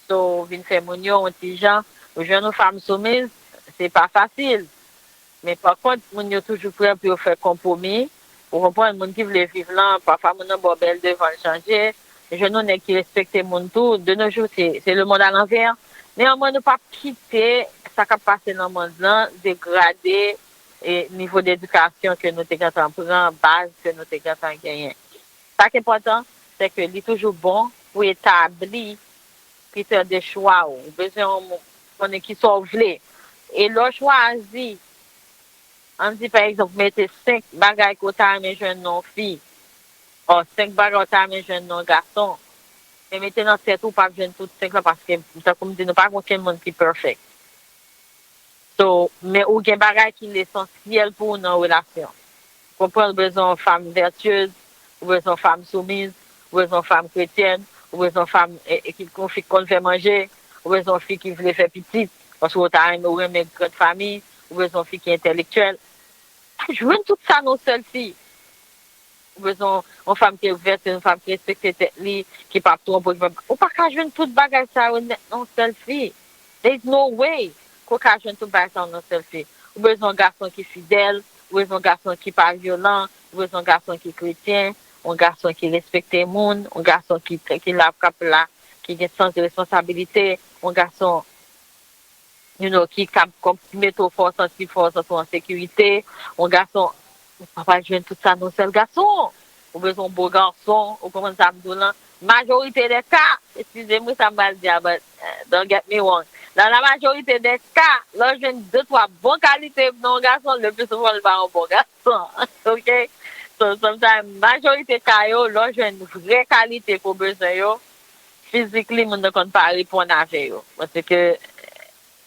so, vin fè moun yo yon ti jan, ou jwenn yon fanm soumiz, se pa fasil. Men pa kont, moun yo toujou prè pou yo fè konpwomi. Ou konprann, moun ki vle viv lan, pafwa moun nan ba w bèl devan, l chanje. Jwenn yon nèg ki respekte moun tou. De nos jours, se, se le monde à l'envers. Neanmwen, nou p ap kite sa k ap pase nan mond lan degrade, e, nivo de edikasyon ke nou te gentan pran, baz ke nou te gentan genyen. Sa k enpòtan, se ke li toujou bon pou etabli kritè de chwa w. Ou bezwen yon moun konnen kisa w vle. E lè w chwazi, ann di pa egzanp, mete senk bagay ke w ta renmen jwenn nan yon fi, o senk bagay w ta renmen jwenn nan yon gason, men mete nan tèt ou, w p ap jwenn tout senk lan, paske, tankou m di, nou pa gen okenn moun ki perfect. So, men ou gen bagay ki lesansyèl pou ou nan relasyon. Konprann, ou bezwen yon fanm vètyez, ou bezwen yon fanm soumiz, ou bezwen yon fanm kretyèn, ou bezwen yon fanm, e, e, ki, yon fi ki konn fè manje, ou bezwen yon fi ki vle fè pitit, paske ou ta renmen, ou renmen grann fanmi, ou bezwen yon fi ki entèlektyèl. Jwenn tout sa nan yon sèl fi. Ou bezwen yon fanm ki vètyez, yon fanm ki respekte tèt li, ki p ap twonpe w, ki p ap, ou pa ka jwenn tout bagay sa yo nèt nan yon sèl fi. There is no way ke w ka jwenn tout bagay sa yo nan yon sèl fi. Ou bezwen yon gason ki fidèl, ou bezwen yon gason ki pa vyolan, ou bezwen yon gason ki kretyen, yon gason ki respekte moun, yon gason ki, ki la, k ap la, ki gen sans de responsabilite, yon gason, you know, ki kab, kab mete w fò, santi fò, santi w an sekirite, yon gason, ou pa pral jwenn tout sa nan sèl gason. Ou bezwen yon bo gason, ou konprann sa m di w lan? Majorite dè ka, eskize m wi sa m pral di a, but eh, don't get me wrong. Nan la majorite dè ka, lè w jwenn de twa bon kalite nan yon gason, le pli souvan l pa yon bon gason. Ok? So, sometimes, majorite ka yo, lè w jwenn vrè kalite ke w bezwen yo, physically, moun nan konn pa reponn avè yo. Paske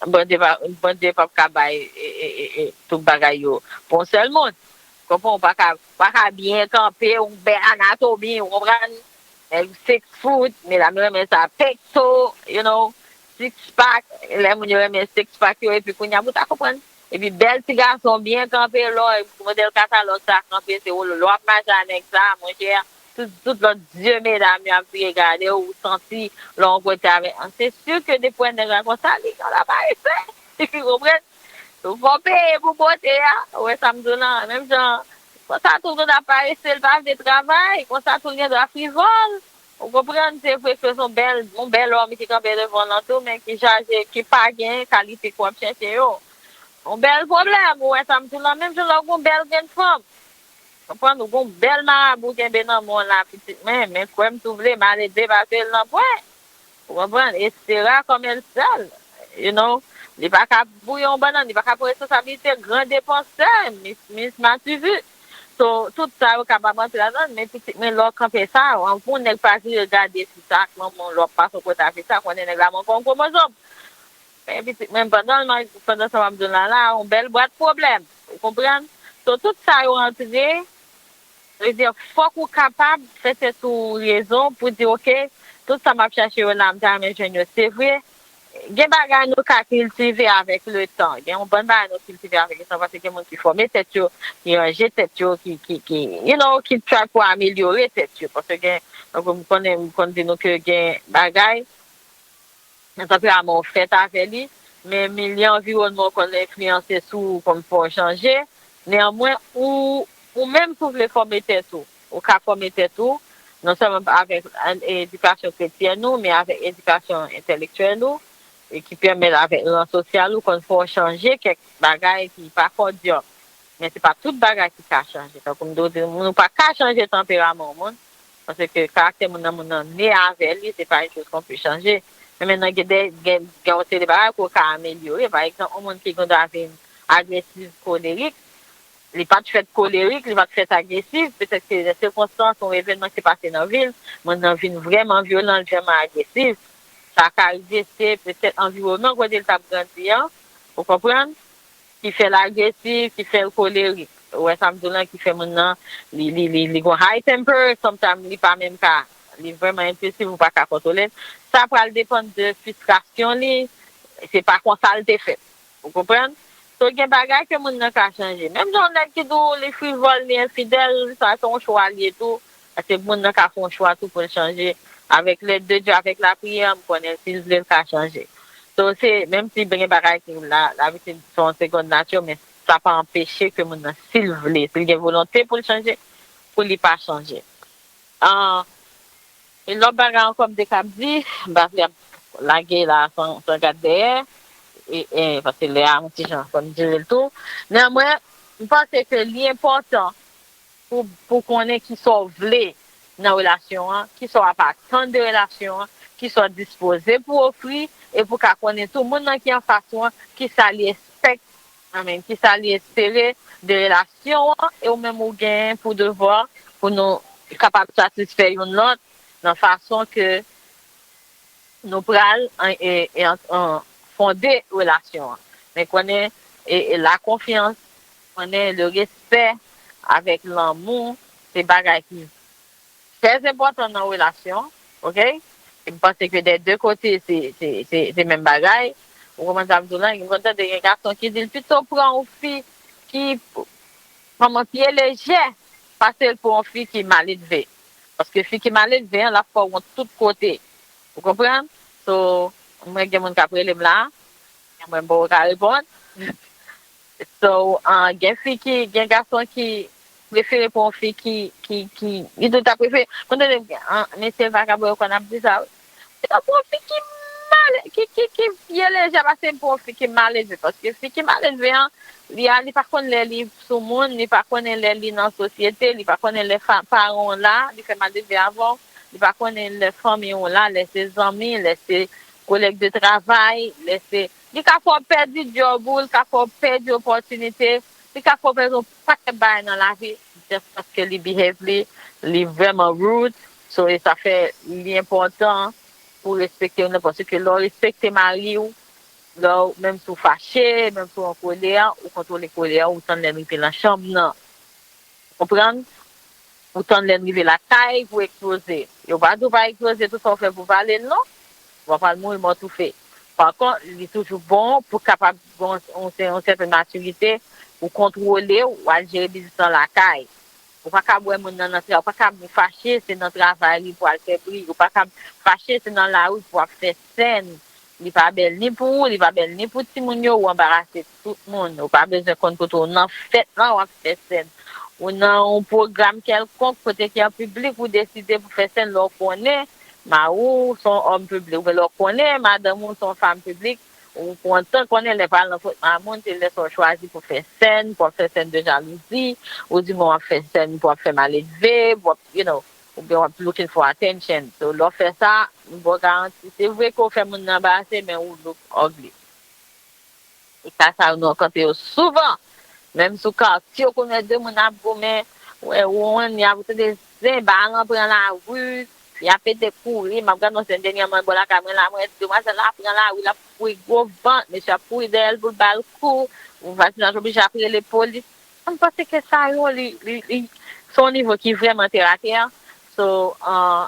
Bondye pa, Bondye p ap ka bay e, e, e, e, tout bagay yo pou yon sèl moun. Konprann? Ou pa ka, pa ka byen kanpe, yon bèl anatomi, ou konprann? Nèg six foot, medam yo renmen sa, pekto, you know, six pack, lè moun yo renmen six pack yo, epi kounye a pou ta konprann. Epi bèl ti gason byen kanpe, lò, modèl katalòg sa kanpe, se ou, lò ap mache a nèg sa, monchè, tout, tout lòt zye medam yo ap vire gade w, ou santi lè w kote avè, se si ke depi w wè nèg la konsa, li gen la parese. Ou konprann? Ou fò peye pou bote a. Ou wè sa m di w lan? Menm jan, konsa tou moun ap parese, l pa vle travay, konsa tou l gen dwa frivòl. Ou konprann? Se vre ke se yon bèl, yon bèl òm ki kanpe devan w lan tou, men ki chaje, ki pa gen kalite ke w ap chèche yo. Yon bèl pwoblèm, ou wè sa m di w lan? Menm jan lè w gen yon bèl grenn fanm. Konprann? Ou gen yon bèl marabou kenbe nan men w la, pitit mwen, men kwè m si w vle, m ale depase l nan pwen. Ou konprann? Estera kòm èl sèl, you know, li pa ka bouye yon bannann, li pa ka pran responsablite gran depansè, Miss, Miss Mativu. So, tout sa yo kapab antre ladan l, men pitit mwen, lè w kanpe sa, yon nèg pa vire gade fi sa ak manman w, lè w ap pase yon kote a fi sa, konnen nèg la manke yon kwomozòm. Men pitit mwen, pandan, pandan sa m ap di w la, la, yon bèl bwat pwoblèm. Ou konprann? So, tout sa yo antre, sa vle di, fòk ou kapab fè tèt ou rezon pou di, "Ok, tout sa m ap chache yo la, m ta renmen jwenn yo." Se vre, gen bagay nou ka kiltive avèk letan. Gen yon bann bagay nou kiltive avèk letan, paske gen moun ki fòme tèt yo, ki ranje tèt yo, ki, ki, ki, you know, ki try pou amelyore tèt yo. Paske gen, m konnen, m konn di nou ke gen bagay, nan tanperaman w fèt avè li, men milye anviwònman w konn enfliyanse sou ou, konn fè w chanje. Neyanmwen, ou, ou menm si w vle fòme tèt ou, ou ka fòme tèt ou, non sèlman avèk an-, edikasyon kretyèn ou, men avèk edikasyon entèlektyèl ou, e ki pèmèt avèk ran sosyal ou, konn fè w chanje kèk bagay ki pa kòdyòm. Men se pa tout bagay ki ka chanje. Tankou m te di w, nou pa ka chanje tanperaman yon moun. Paske karaktè moun nan, moun nan ne avè li, se pa yon choz ke w pe chanje. Men mentnan, gen de, gen, gen yon seri de bagay ke w ka amelyore. Pa egzanp, yon moun ki gen dwa vin agresif, kolerik, li pa t fèt kolerik, li pa t fèt agresif, petèt ke nan sikonstans, yon evènman ki pase nan vi l, moun nan vin vrèman vyolan, vin vrèman agresif. Sa ka rive, se petèt anviwònman kote l t ap grandi an, ou konprann? Ki fè l agresif, ki fè l kolerik. Ou wè sa m di w lan, ki fè moun nan, li, li, li, li gon high temper, sometimes li pa menm ka, li vrèman enpilsif, ou pa ka kontwole l. Sa pral depann de fristrasyon li, se pa konsa l te fèt. Ou konprann? So, gen bagay ke moun nan ka chanje. Menm jan yon nèg ki di w li frivòl, li enfidèl, sa se yon chwa li ye tou. Paske moun nan ka fè yon chwa tou pou l chanje. Avèk lèd de Dye, avèk lapriyè, m konnen si l vle, l ka chanje. So, se, menm si gen bagay ki la, labitid se yon segond nati, men sa pa anpeche ke moun nan, si l vle, si l gen volonte pou l chanje, pou li pa chanje. Ah, e lòt bagay ankò m te kab di, m pa vle ap lage la san, san gad dèyè, e, e, paske lè a yon ti jan fò n dire l tou. Neanmwen, m panse ke li enpòtan pou, pou konnen kisa w vle nan relasyon an, kisa w ap atann de relasyon an, kisa w dispoze pou ofri, e pou ka konnen tou moun nan ki anfas ou an, kisa li espèk, I mean, kisa li espere de relasyon an, e ou menm ou gen pou devwa pou nou kapab satisfè youn lòt nan fason ke nou pral an, e, e, an, an fonde relasyon an. Men konnen, e, e, la konfyans, konnen le respè avèk lanmou, se bagay ki trè enpòtan nan relasyon, ok? E m panse ke dè de kote, se, se, se, se menm bagay. Ou konprann sa m di w lan? Ou konn tande gen gason ki di l pito pran yon fi ki, kòman, pye lejè, pase l pou yon fi ki maledve. Paske fi ki maledve an, l ap fè w wont tout kote. Ou konprann? So, mwen gen moun k ap rele m la, mwen m poko ka reponn. So, ah, gen fi ki, gen gason ki prefere pran yon fi ki, ki, ki, li di l ta prefere. Konn tande, ah, mesye vagabon yo konn ap di sa, wi. Li ta pran yon fi ki mal, ki, ki, ki pye lejè pase m pou yon fi ki maledve. Paske fi ki maledve an, li a, li pa konn lè li sou moun, li pa konnen lè li nan sosyete, li pa konnen lè fa- paran w la, li fè maledve avè w, li pa konnen lè fanmi w la, lè se zanmi, lè se kolèg de travay, lè se, li ka fè w pèdi djòb ou, li ka fè w pèdi opòtinite, li ka fè w pèdi yon pakèt bagay nan lavi, just paske li behave li, li vrèman rude. So, e sa fè li enpòtan pou respekte moun nan, paske lè w respekte mari w, lè w, menm si w fache, menm si w an kolè, ou kontwole kolè a, ou tann lè l rive nan chanm nan. Konprann? Ou tann lè l rive lakay pou eksploze. Yo pa di w pa eksploze tout sa w fè pou pale l non. W ap al mouri mò toufe. Pa kont, li toujou bon pou kapab gen yon, yon, yon sèten matirite, ou kontwole, w al jere biznis lan lakay. Ou pa kab wè moun nan nan tra, ou pa kab fache se nan travay li pou al fè bri, ou pa kab fache se nan lari pou ap fè sèn. Li pa bèl ni pou ou, li pa bèl ni pou timoun yo, ou anbarase tout moun. Ou pa bezwen konn kote w nan fèt lan, w ap fè sèn. Ou nan yon pwogram kèlkonk kote ki an piblik, ou deside pou fè sèn lè w konnen mari w se yon òm piblik, oubyen lè w konnen madanm ou se yon fanm piblik, ou kontan konnen lè pral nan fòt mamoun, se lè sa w chwazi pou fè sèn, pou w ap fè sèn de jalouzi, ou di mwen w ap fè sèn pou w ap fè maledve, pou w ap, you know, oubyen w ap looking for attention. So, lè w fè sa, m ba w garanti, se vre ke w fè moun nan anbarase, men ou look ugly. E ka sa yo nou rankontre yo souvan. Menm sou katye, w konn wè de moun ap goumen, wè, ou wè, y ap tande zenba lan pran lari, y ap pete kouri. M ap gade yon sèn dènyèman bò lakay mwen la, mwen wè demwazèl la pran lari, l ap kouri gwo vant, mesye ap kouri dèyè l pou l ba l kou. Ou vwazinaj oblije ap rele polis. M panse ke sa yo, li, li, li, se yon nivo ki vrèman tèratè. So, uh,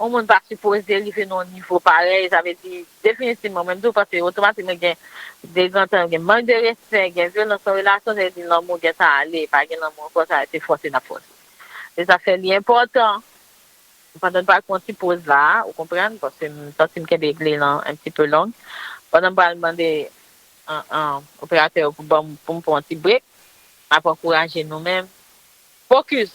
yon moun pa sipoze rive nan yon nivo parèy, sa vle di, definitivman, mwen m toujou panse otomatikman gen degantan, gen mank de respè, gen vyolans nan relasyon, sa vle di lanmou gentan ale, pa gen lanmou ankò, sa se fòse n ap fòse. Se sa fè li enpòtan, pandan n pral pran ti poz la, ou konprann, paske m santi m kenbe gle lan un petit peu long, pandan m pral mande an, an, operatè yo pou ban m, pou m pran ti break, m ap ankouraje nou menm. Focus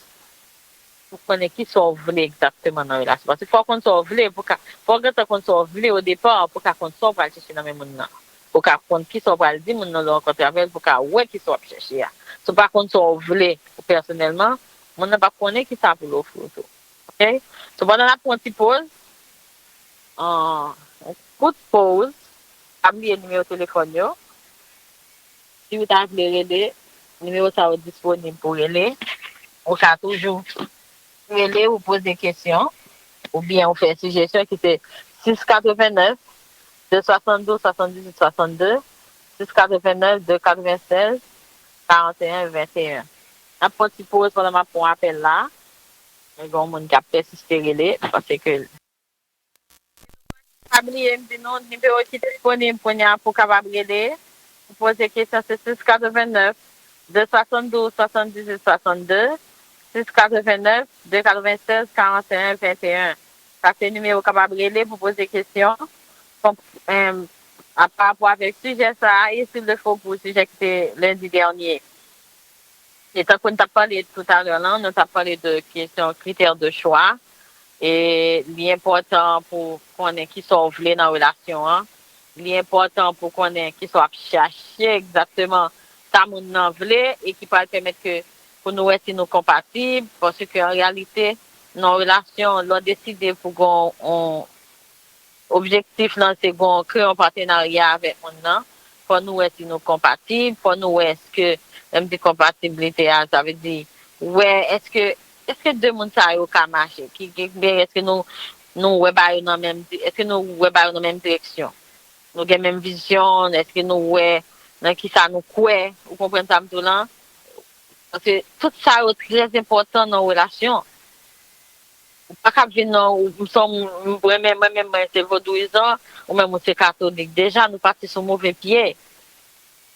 pou konnen ki sa w vle egzakteman nan relasyon. Paske fò w konn sa w vle, pou ka, fò w gentan konn sa w vle o depa, pou ka konn sa w pral chèche nan men moun nan. Pou ka konn ki sa w pral di moun nan lè w rankontre avè l, pou ka wè ki sa w ap chèche a. Si w pa konn sa w vle ou pèsonèlman, moun nan p ap konnen ki sa pou l ofri w tou. Ok? So, pandan n ap pran ti poz, an, yon kout poz, pa bliye nimewo telefòn yo. Si w ta vle rele, nimewo sa yo disponib pou rele. Ou ka toujou rele ou poze kesyon, oubyen ou fè sijesyon ki se sis katrevennnèf, de swasanndouz, swasanndizuit, swasannde, sis katrevennnèf, de katrevensèz, karanteyen, venteyen. N ap pran ti poz pandan m ap pran apèl la. Men gen yon moun k ap pèsiste rele, paske pa bliye, m di nou, nimewo ki disponib kounye a pou w kapab rele, pou poze kesyon, se sis katrevennnèf, de swasanndouz, swasanndizuit, swasannde, sis katrevennnèf, de katrevensèz, karanteyen, venteyen. Sa se nimewo w kapab rele pou poze kesyon, konp-, em, a, pa rapò avèk sijè sa a, e si l fo pou sijè ki te lendi dènye. E tankou n t ap pale toutalè lan, nou t ap pale de kesyon kritè de chwa. E li enpòtan pou konnen kisa w vle nan relasyon an. Li enpòtan pou konnen kisa w ap chache egzakteman, sa moun nan vle e ki pral pèmèt ke pou nou wè si nou konpatib, paske an reyalite, nan yon relasyon, lè w deside pou gen yon, objektif lan se gen, kreye yon patenarya avèk moun nan. Fò nou wè si nou konpatib, fò nou wè èske, lè m di konpatiblite a, sa vle di, wè èske, èske de moun sa yo ka mache, ki, ki, oubyen èske nou, nou wè bagay yo nan menm di-, èske nou wè bagay yo nan menm direksyon? Nou gen menm vizyon, èske nou wè nan kisa nou kwè? Ou konprann sa m di w lan? Paske tout sa yo trè enpòtan nan relasyon. Ou pa ka vin nan, ou, m son, m renmen, mwen menm, mwen se vodouyizan, ou menm ou se katolik. Deja, nou pati sou move pye.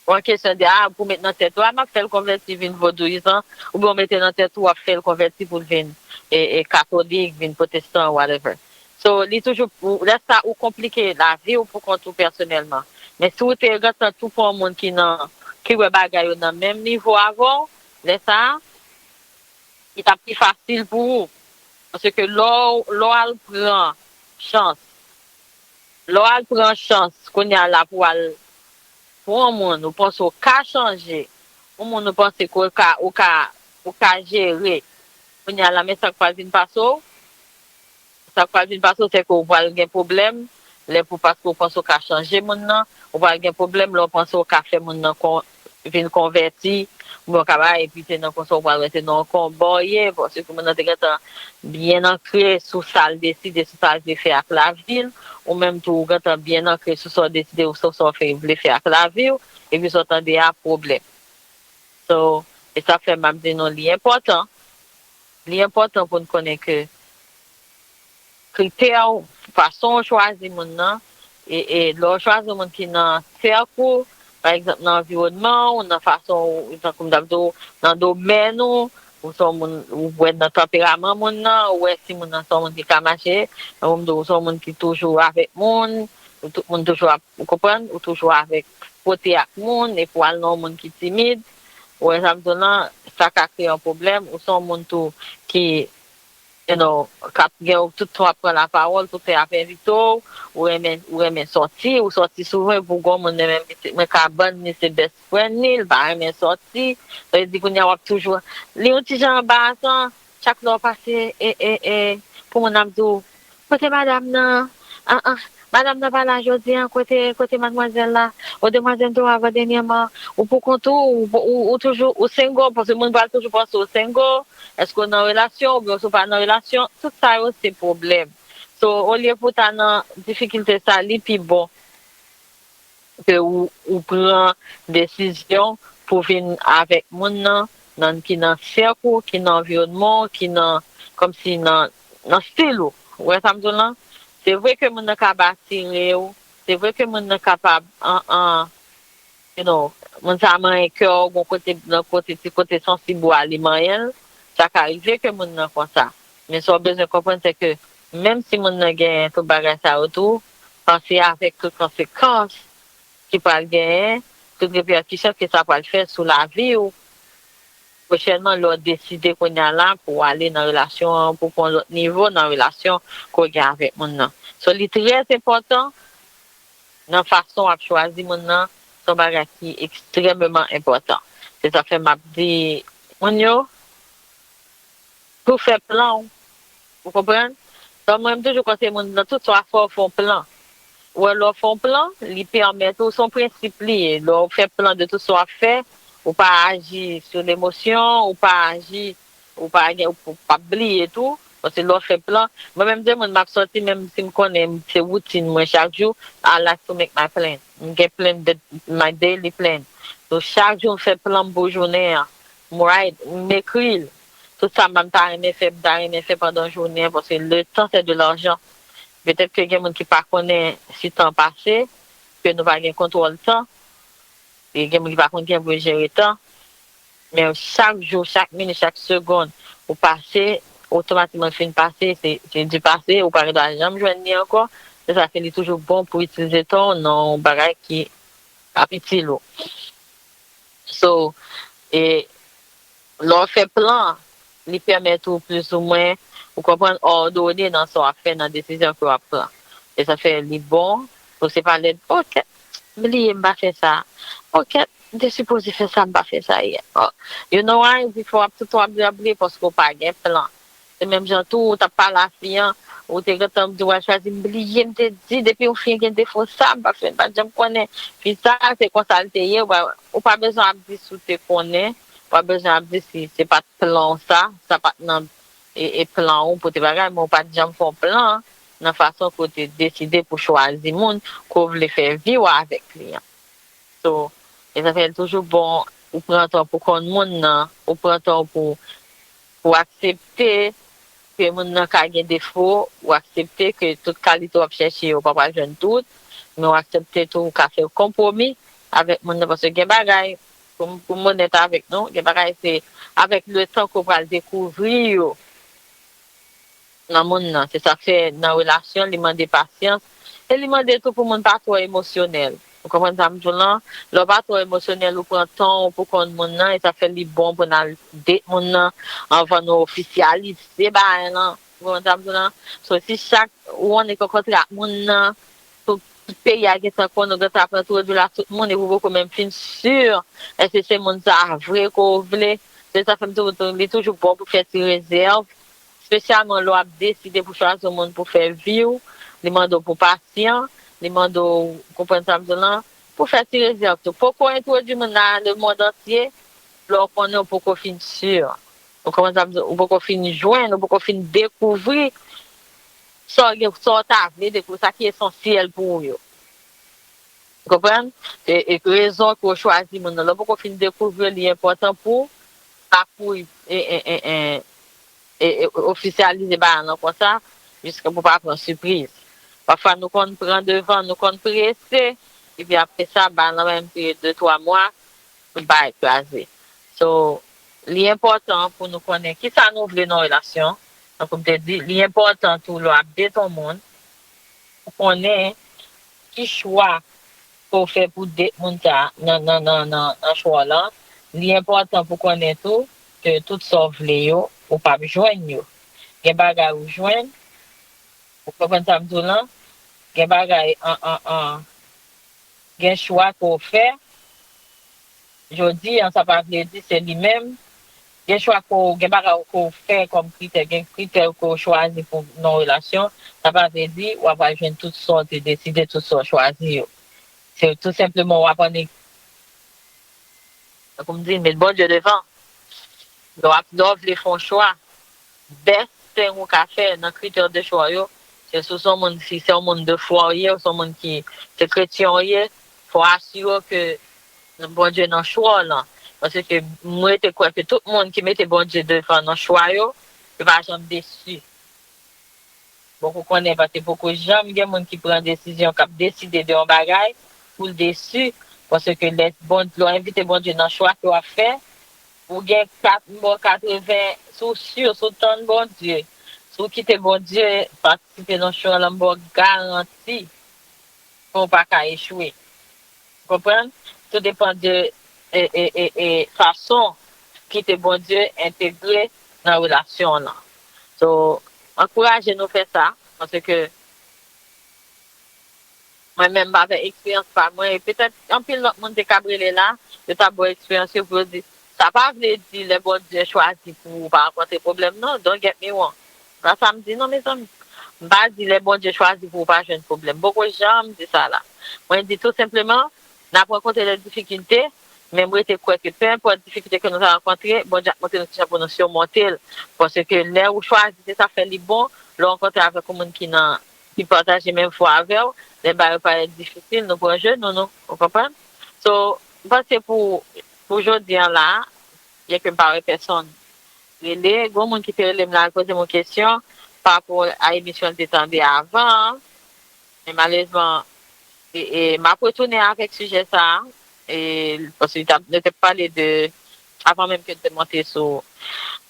Ou an kesyon de, a, pou met nan tèt ou, a, m ap fè l konvèti vin vodouyizan, oubyen ou mete nan tèt ou, w ap fè l konvèti pou l vin, e, e, katolik, vin pwotestan, whatever. So, li toujou, ou, lè sa, ou konplike lavi w pou kont ou pèsonèlman. Men si w te gentan tou pran yon moun ki nan, ki wè bagay yo nan menm nivo avè w, lè sa, li t ap pi fasil pou ou. Paske lè w, lè w al pran chans Lè w al pran chans kounye a la pou w al pran yon moun ou panse w ka chanje, yon moun ou panse ke w ka, ou ka, ou ka jere, kounye a la, men sa k pral vin pase w. Sa k pral vin pase w, se ke w pral gen pwoblèm lè pou, paske w panse w ka chanje moun nan, ou pral gen pwoblèm lè w panse w ka fè moun nan kon, vin konvèti, oubyen w ka bay, epi se nan konsa w pral wè se nan yon konba w ye, paske moun nan te gentan byen ankre sou sa l deside, sou sa l vle fè ak lavi l, ou menm tou ou gentan byen ankre sou sa w deside, ou sou sa w fè, vle fè ak lavi w, epi sa w tande a pwoblèm. So, e sa fè m ap di nou li enpòtan, li enpòtan pou n konnen ke kritè w, fason w chwazi moun nan, e, e lè w chwazi yon moun ki nan sèk ou, pa egzanp, nan anviwònman w, nan fason w, tankou m t ap di w, nan domèn ou, ou se yon moun, ou wè nan tanperaman moun nan, ou wè si moun nan se yon moun ki ka mache, tankou m di w, ou se yon moun ki toujou avèk moun, ou tout moun toujou ap, ou konprann, ou toujou avèk, pote ak moun, epi w al nan yon moun ki timid, ou wè sa m di w lan, sa ka kreye yon pwoblèm, ou se yon moun tou ki you know, k ap gen w tout tan w ap pran lapawòl, tout tan y ap envite w, ou renmen, ou renmen sòti, ou sòti souvan, epi w gen yon moun, menm pitit mwen, kabann li se best friend li, li pa renmen sòti. Sa vle di kounye a w ap toujou, li yon ti jan anbarasan, chak lè w pase, e, e, e, pou moun ap di w, kote madanm nan? An, an, madanm nan pa la jodi a, kote, kote madmwazèl la? O demwazèl m te wè avè dènyèman, ou pou kont ou, ou, ou, ou toujou, ou single, paske moun pral toujou panse w single, èske w nan relasyon oubyen si w pa nan relasyon, tout sa yo se pwoblèm. So, olye pou w ta nan difikilte sa, li pi bon ke ou, ou pran desizyon pou vin avèk moun nan, nan, ki nan sèk ou, ki nan anviwònman w, ki nan, kòmsi nan, nan stil ou. Ou wè sa m di w lan? Se vre ke moun nan ka atire w, se vre ke moun nan kapab an, an, you know, moun sa manyen kè w, gon kote, nan kote, ti kote sansib ou a, li manyen l, sa ka rive ke moun nan konsa. Men sa w bezwen konprann, se ke menm si moun nan genyen tout bagay sa yo tou, panse avèk tout konsekans ki pral genyen, tout repèkisyon ke sa pral fè sou lavi w pwochènman, lè w deside kounye a la pou w ale nan relasyon an, pou w pran yon lòt nivo nan relasyon ke w gen avèk moun nan. So, li trè enpòtan nan fason w ap chwazi moun nan, se yon bagay ki ekstrèmeman enpòtan. Se sa fè m ap di moun yo, tou fè plan w. Ou konprann? Donk, mwen, m toujou konseye moun nan, tout sa w ap fè, w fè yon plan. Ou wè, lè w fè yon plan, li pèmèt ou, se yon prensip li ye. Lè w fè plan de tout sa w ap fè, ou pa aji sou lemosyon, ou pa aji, ou pa gen, ou p ap bliye tou. Paske lè w fè plan, mwen menm de moun m ap sòti, menm si m konnen se woutin mwen chak jou, I like to make my plan. M gen plan, de, my daily plan. So, chak jou m fè plan m pou jounen an. M write, m ekri l. Tout sa m ta renmen fè, m ta renmen fè pandan jounen an, paske le temps c'est de l'argent. Petèt ke gen moun ki pa konnen si tan pase, ke nou pa gen kontwòl tan. E gen moun ki pa konn kijan pou yo jere tan. Men chak jou, chak minit, chak segonn, ou pase, otomatikman fin pase, se, se di pase, ou pa gen dwa janm jwenn li ankò. Se sa fè li toujou bon pou itilize tan w nan yon bagay ki ap itil ou. So, e, lè w fè plan, li pèmèt ou plizoumwen, ou konprann, òdone nan sa w ap fè, nan desizyon ke w ap pran. E sa fè li bon, pou se pa lè, o kèt, bliye m pa fè sa. O kèt, m te sipoze fè sa, m pa fè sa yè. Oh, you know why? Before w ap tout w ap bliye, paske w pa gen plan. Se menm jan tou, ou t ap pale a fi an, ou te gentan di w al chwazi, m bliye, m te di, depi yon fi gen defo sa, m pa fè, m pa t janm konnen. Fi sa, se konsa l te ye, ou pa, ou pa bezwen ap di si w te konnen, ou pa bezwen ap di si se pa t plan w sa, sa pa t nan, e, e plan w pou te bagay, men ou pa t janm fè yon plan nan fason ke w te deside pou chwazi moun ke w vle fè vi w avèk li an. So, e sa fè l toujou bon, ou pran tan pou konn moun nan, ou pran tan pou, pou aksepte ke moun nan ka gen defo, ou aksepte ke tout kalite w ap chèche yo, ou pa pral jwenn tout, men ou aksepte tou, ou ka fè konpwomi avèk moun nan, paske gen bagay, pou m, pou m onèt avèk nou, gen bagay se avèk le tan ke w pral dekouvri yo nan moun nan. Se sa k fè nan relasyon, li mande pasyans. E li mande tou pou moun pa twò emosyonèl. Ou konprann sa m di w lan? Lè w pa twò emosyonèl, ou pran tan w pou konn moun nan, e sa fè li bon pou n al date moun nan anvan nou ofisyalize bagay lan. Ou konprann sa m di w lan? So, si chak ou konnen ke w kontre ak moun nan, tout tout peyi a gentan konnen, ou gentan ap entwodui l a tout moun, epi ou poko menm fin si èske se moun sa a vre ke w vle. Se sa fè m toujou di w, li toujou bon pou fè ti rezèv, espesyalman lè w ap deside pou chwazi yon moun pou fè vi w, li mande w pou pasyan, li mande w, ou konprann sa m di w lan, pou fè ti rezèv tou. Poko entwodui moun nan lemonn antye, lè w konnen w poko fin si. Ou konprann sa m di w, ou poko fin jwenn, ou poko fin dekouvri sa w gen, sa w ta vle dekouvri, sa ki esansyèl pou ou yo. Ou konprann? E, e rezon ke w chwazi moun nan. Lè w poko fin dekouvri, li enpòtan pou w pa kouri e, e, e, e, e, e ofisyalize bagay lan konsa, jiska pou w pa pran sipriz. Pafwa nou konn pran devan, nou konn prese, epi apre sa, bagay lan menm pire de, twa mwa, tout bagay kraze. So, li enpòtan pou nou konnen kisa nou vle nan relasyon. Tankou m te di, li enpòtan tou lè w ap date yon moun, pou konnen ki chwa ke w fè pou date moun sa a nan, nan, nan, nan, nan chwa w lan. Li enpòtan pou konnen tou ke tout sa w vle yo, ou p ap jwenn yo. Gen bagay ou jwenn, ou konprann sa m di w lan? Gen bagay, an, an, an, gen chwa ke w fè, jodi an, sa pa vle di se li menm. Gen chwa ke w, gen bagay ke w fè kòm kritè, gen kritè ke w chwazi pou nan relasyon, sa pa vle di w ap al jwenn tout sa w te deside, tout sa w chwazi yo. Se tou senpleman w ap annik, tankou m di, met Bondye devan. Lè w ap, lè w vle fè yon chwa, best thing ou ka fè nan kritè de chwa w yo, se si w se yon moun, si se yon moun de fwa w ye, ou se yon moun ki se kretyen w ye, fò w asire w ke Bondye nan chwa w lan. Paske m rete kwè ke tout moun ki mete Bondye devan nan chwa yo, yo pa janm desi. Bon, ou konnen, paske poko janm gen moun ki pran desizyon, k ap deside de yon bagay pou l desi. Paske lè Bon-, lè w envite Bondye nan chwa ke w ap fè, ou gen kat, m ba w katreven, si w si, si w tann Bondye, si w kite Bondye patisipe nan chwa lan, m ba w garanti ke w pa ka echwe. Konprann? Tou depann de, e, e, e, e fason kite Bondye entegre nan relasyon w lan. So, ankouraje nou fè sa, paske mwen menm, m avèk eksperyans pa mwen, e petèt anpil lòt moun te kab rele la, yo t ap ba w eksperyans yo pou yo di, sa pa vle di lè Bondye chwazi pou ou pa rankontre pwoblèm, non, don't get me wrong. Pa sa m di non, mezanmi. M pa di lè Bondye chwazi pou ou pa jwenn pwoblèm. M poko janm di sa la. Mwen di tou senpleman, n ap rankontre de difikilte, men m rete kwè ke pe enpòt difikilte ke nou ta rankontre, Bondye ap montre nou kijan pou nou simonte l. Paske lè ou chwazi, se sa fè li bon, lè w rankontre avèk yon moun ki nan, ki pataje menm fwa avè w, lè bagay yo parèt difisil, nou pran jenou nou, ou konprann? So, m panse pou, pou jodi an la, byenke m pa wè pèsonn rele, gon moun ki te rele m la, l poze m yon kesyon pa rapò a emisyon l te tande avan an. Men malerezman, e, e, m ap retounen avèk sijè sa a, e, paske li t ap, nou te pale de, avan menm ke l te monte sou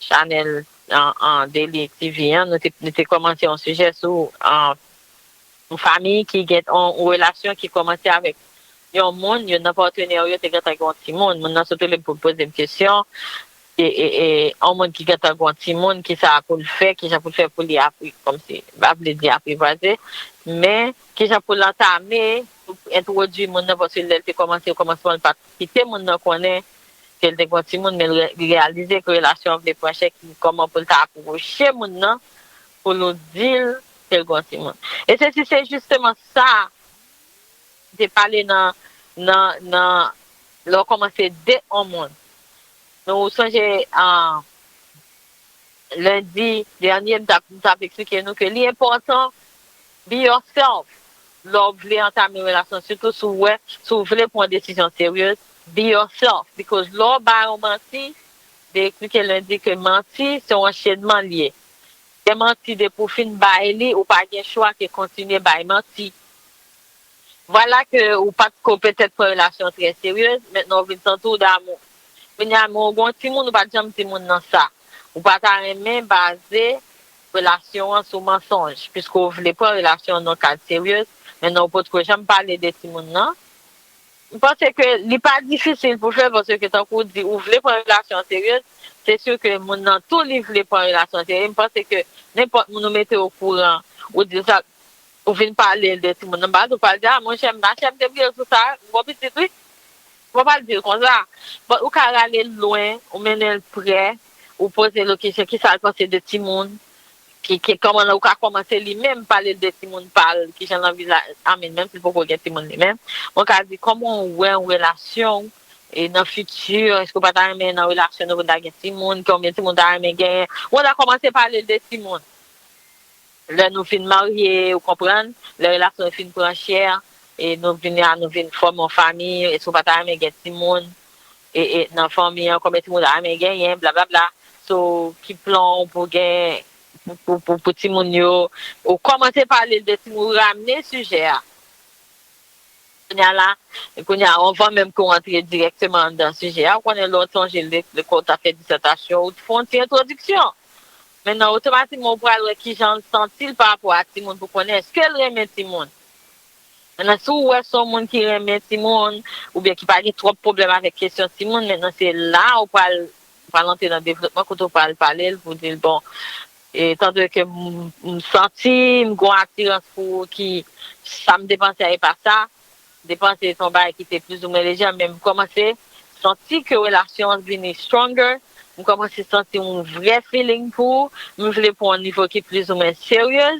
chanèl an, an Daily T V an, nou te, nou te kòmanse yon sijè sou, an, yon fanmi ki gen yon, yon relasyon ki kòmanse avèk yon moun, youn nan patnè yo te gentan gen yon timoun. Moun nan sot rele m pou l poze m kesyon. E, e, e, yon moun ki gentan gen yon timoun, kisa pou l fè, kijan pou l fè pou li apri, kòmsi, m pa vle di aprivaze, men kijan pou l antame, pou entwodui moun nan, paske lè l te kòmanse, okòmansman, l pa t kite moun nan konnen ke l te gen yon timoun, men l re-, li reyalize ke relasyon an vle pran chè, ki kòman pou l ta apwoche moun nan, pou l di l ke l gen yon timoun. E se si se jisteman sa, m te pale nan, nan, nan, lè w kòmanse date yon moun. Nou sonje, ah, lendi dènye, m t ap, m t ap eksplike nou ke li enpòtan, be yourself. Lè w vle antame yon relasyon, sitou si w wè, si w vle pran yon desizyon serye, be yourself. Because lè w bay yon manti, m te eksplike lendi ke manti, se yon anchenman l ye. Gen manti depi w fin bay li, ou pa gen chwa ke kontinye bay manti. Vwala ke ou pa t ko petèt pran relasyon trè serye, mentnan w vin santi w damou. Kounye a, men w gen yon timoun, ou pa t janm di moun nan sa. Ou pa ta renmen baze relasyon an sou mansonj, piske w vle pran relasyon an nan kad serye, mentnan w potko janm pale de timoun nan. M panse ke li pa difisil pou fè, paske tankou w di, ou vle pran relasyon an serye, se si ke moun nan tou li vle pran relasyon an serye. M panse ke nenpòt moun ou mete okouran, ou di sa, Ou vin pale l de timoun nan, m pa di w pral di, a, monchè, m pa chè, m te bliye l sou sa, m gon pitit, wi. Ou pa pral di l konsa. But ou ka rale l lwen, ou mennen l prè, ou poze l kesyon, kisa l panse de timoun, ki, ki, kòman ou ka kòmanse li menm pale l de timoun pa l, kijan l anvizaje, I mean, menm si l poko gen timoun li menm. Mwen ka di, kòman ou wè yon relasyon w, e nan fiti, èske w pa ta renmen nan relasyon nou pou n ta gen timoun, konbyen timoun w ta renmen genyen? Ou ta kòmanse pale l de timoun. Lè nou fin marye, ou konprann, lè relasyon fin pran chè, e nou vin a, nou vin fòme yon fanmi, èske w pa ta renmen gen timoun, e, e nan fanmi an, konbyen timoun w ta renmen genyen, blablabla. So, ki plan w pou gen, pou, pou, pou, pou timoun yo, ou kòmanse pale de timoun, ou ramne sijè a. Kounye a la, kounye a, anvan menm ke w antre dirèkteman anndan sijè a, ou konnen lè w sonje lè, lè w t ap fè disètasyon, ou t fè yon ti entwodiksyon. Mentnan, otomatikman, ou pral wè kijan l santi l pa rapò a timoun pou konnen èske l renmen timoun. Mentnan, si w wè se yon moun ki renmen timoun, oubyen ki pa gen twòp pwoblèm avèk kesyon timoun, mentnan, se la ou pral, pral antre nan devlopman kote w pral pale l pou di l, bon, e, etan donke m, m santi m gon atirans pou ou ki sa m te panse a e pa sa, m te panse se yon bagay ki te plizoumwen leje, men m kòmanse santi ke relasyon an vini stronger, m kòmanse santi yon vrè feeling pou ou, m vle pou yon nivo ki plizoumwen serye,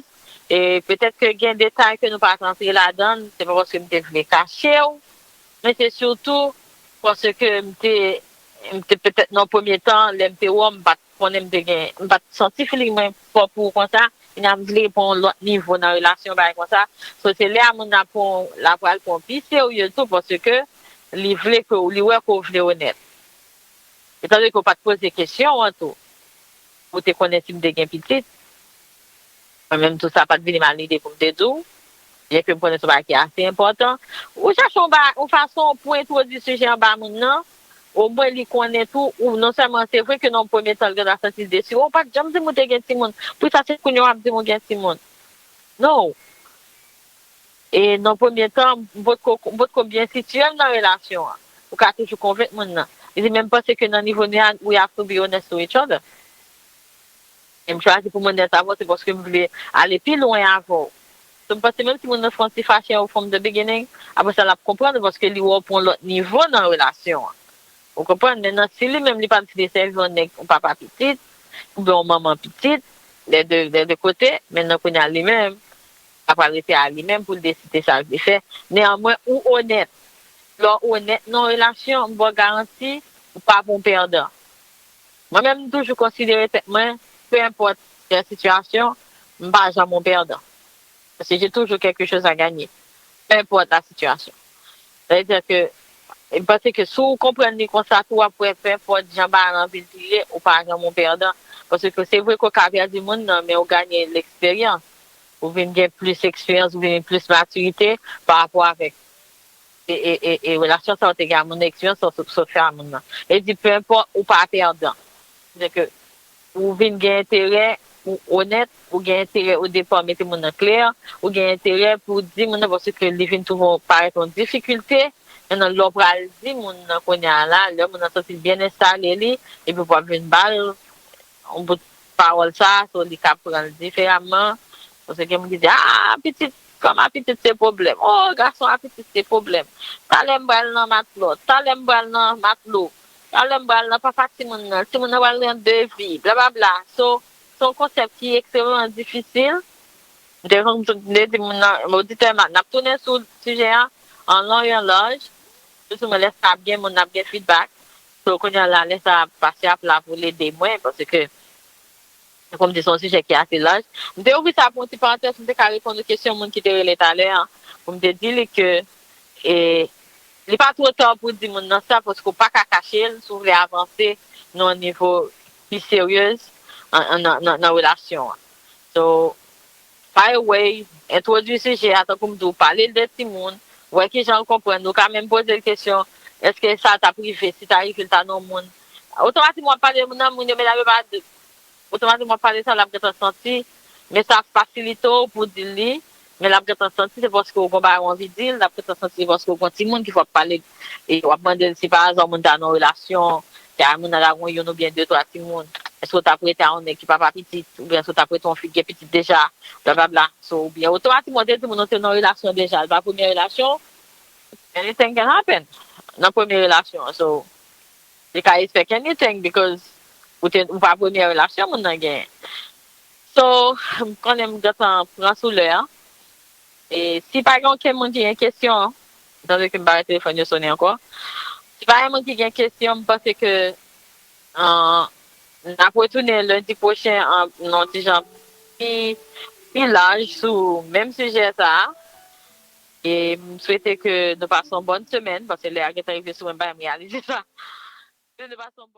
e petèt ke gen detay ke nou pa t antre ladan l, se pa paske m te vle kache w, men se sitou paske m te, m te petèt nan premye tan, lè m te wè w, m pa t konnen m te gen, m pa t santi feeling mwen fò pou ou konsa, kounye a m vle pran yon lòt nivo nan relasyon, bagay konsa. So, se lè a moun nan pran, l ap pral pran pi serye tou, paske li vle ke, li wè ke w vle onèt. Etan donke w pa t poze kesyon an tou, ou te konnen si m te gen pitit, mwen menm tou sa pa t vini m nan lide pou m te di w, byenke m konnen se yon bagay ki ase enpòtan. Ou chèche yon ba, yon fason pou entwodui sijè an ba moun nan, omwen li konnen tou, ou non sèlman se vre ke nan yon premye tan l gentan santi l desi, ou pa t janm di m ou te gen timoun, poukisa se kounye a w ap di m ou gen timoun? No. E nan premye tan, m potko, m potko byen sitiye m nan relasyon an. Ou ka toujou konvenk moun nan. Li di, men m panse ke nan nivo nou a, we have to be honest to each other. E m chwazi pou m onèt avè w, se paske m vle ale pi lwen avè w. So, m panse menm si moun nan fè yon ti fache from the beginning, apre sa l ap konprann ou paske li wè w pou yon lòt nivo nan relasyon an. Ou konprann? Mentnan, si li menm li pa t vle sèvi yon nèg, yon papa pitit, oubyen yon manman pitit, lè de, lè de kote, mentnan kounye a li menm, sa pral rete a li menm pou l deside sa l vle fè. Neyanmwen, ou onèt. Lè w onèt nan yon relasyon, m ba w garanti, ou pa pou yon pèdan. Mwen menm, m toujou konsidere tèt mwen, pe enpòt la sitiyasyon, m pa janm yon pèdan. Paske j'ai toujours quelque chose à gagner. Peu importe la situation. Sa vle di ke, m panse ke si w konprann li konsa tou, w ap wè, pe enpòt jan bagay lan vin vire, ou pa janm yon pèdan. Paske se vre ke w ka pèdi moun nan, men ou genyen leksperyans. Ou vin gen plis eksperyans, ou vin gen plis matirite pa rapò avèk e, e, e, e relasyon sa w te gen a moun nan, eksperyans sa w sot, sot fè a moun nan. E di, pe enpòt, ou pa pèdan. Sètadi ke ou vin gen enterè, ou onèt, ou gen enterè o depa, mete moun nan klè, ou gen enterè pou di moun nan, paske li vin twouve w parèt yon difikilte, men nan lè w pral di moun nan kounye a la, lè moun nan santi l byen enstale li, epi w ap vin ba l yon bout pawòl sa, so li ka pran l diferaman. Paske gen moun ki di, a, pitit fanm a pitit se pwoblèm. O, gason a pitit se pwoblèm. Talè m pral nan matlòt, talè m pral nan matlo, talè m pral nan papa timoun nan, timoun nan pral nan devi, blablabla. So, se yon konsèp ki ekstrèmman difisil. M te, m te di moun nan, oditè m, n ap tounen sou sijè a, an long, an laj. Plis ou mwen lè sa ap gen moun, n ap gen feedback. So, kounye a la, lè sa ap pase ap la pou l ede mwen, paske, tankou m di, se yon sijè ki ase laj. M te ouvri sa pou yon ti parantèz, m te ka reponn yon kesyon moun ki te rele talè a, pou m te di li ke, e, li pa twò ta pou di moun nan sa, paske w pa ka kache l si w vle avanse nan yon nivo pi serye nan, nan, nan, nan relasyon an. So, by the way, entwodui sijè a, tankou m di w, pale l de timoun, wè kijan l konprann, ou ka menm poze l kesyon, èske sa t ap rive, si ta rive l ta nan yon moun. Otomatikman w ap pale moun nan, moun yo, medam yo pa, otomatikman w ap pale sa, l ap gentan santi, men sa ap fasilite w pou di l li, men l ap gentan santi se paske w gon bagay w anvi di l, l ap gentan santi se paske w gon timoun ki fò w ap pale, e w ap mande l si pa aza moun ta nan yon relasyon, si a moun nan ta gon youn oubyen de twa timoun. Èske w t ap rete a yon nèg ki papa pitit, oubyen èske w t ap rete yon fi ki gen pitit deja, blablabla. So, oubyen otomatikman, w te di moun ou te nan relasyon deja, li pa premyè relasyon, anything can happen nan premye relasyon. So, they can expect anything because ou, te, ou pa premye relasyon moun nan genyen. So, m konnen m gentan pran sou lè a. E si pa gen okenn moun ki gen kesyon, tande ke m pa wè telefòn yo sonnen ankò. Si pa gen moun ki gen kesyon, m panse ke uh, n ap retounen lendi pwochen an nan ti jan pi, pi laj sou menm sijè sa a. E m swete ke nou pase yon bòn semèn, paske lè a gentan rive sou mwen, m pa menm reyalize sa. Ke nou pase yon bòn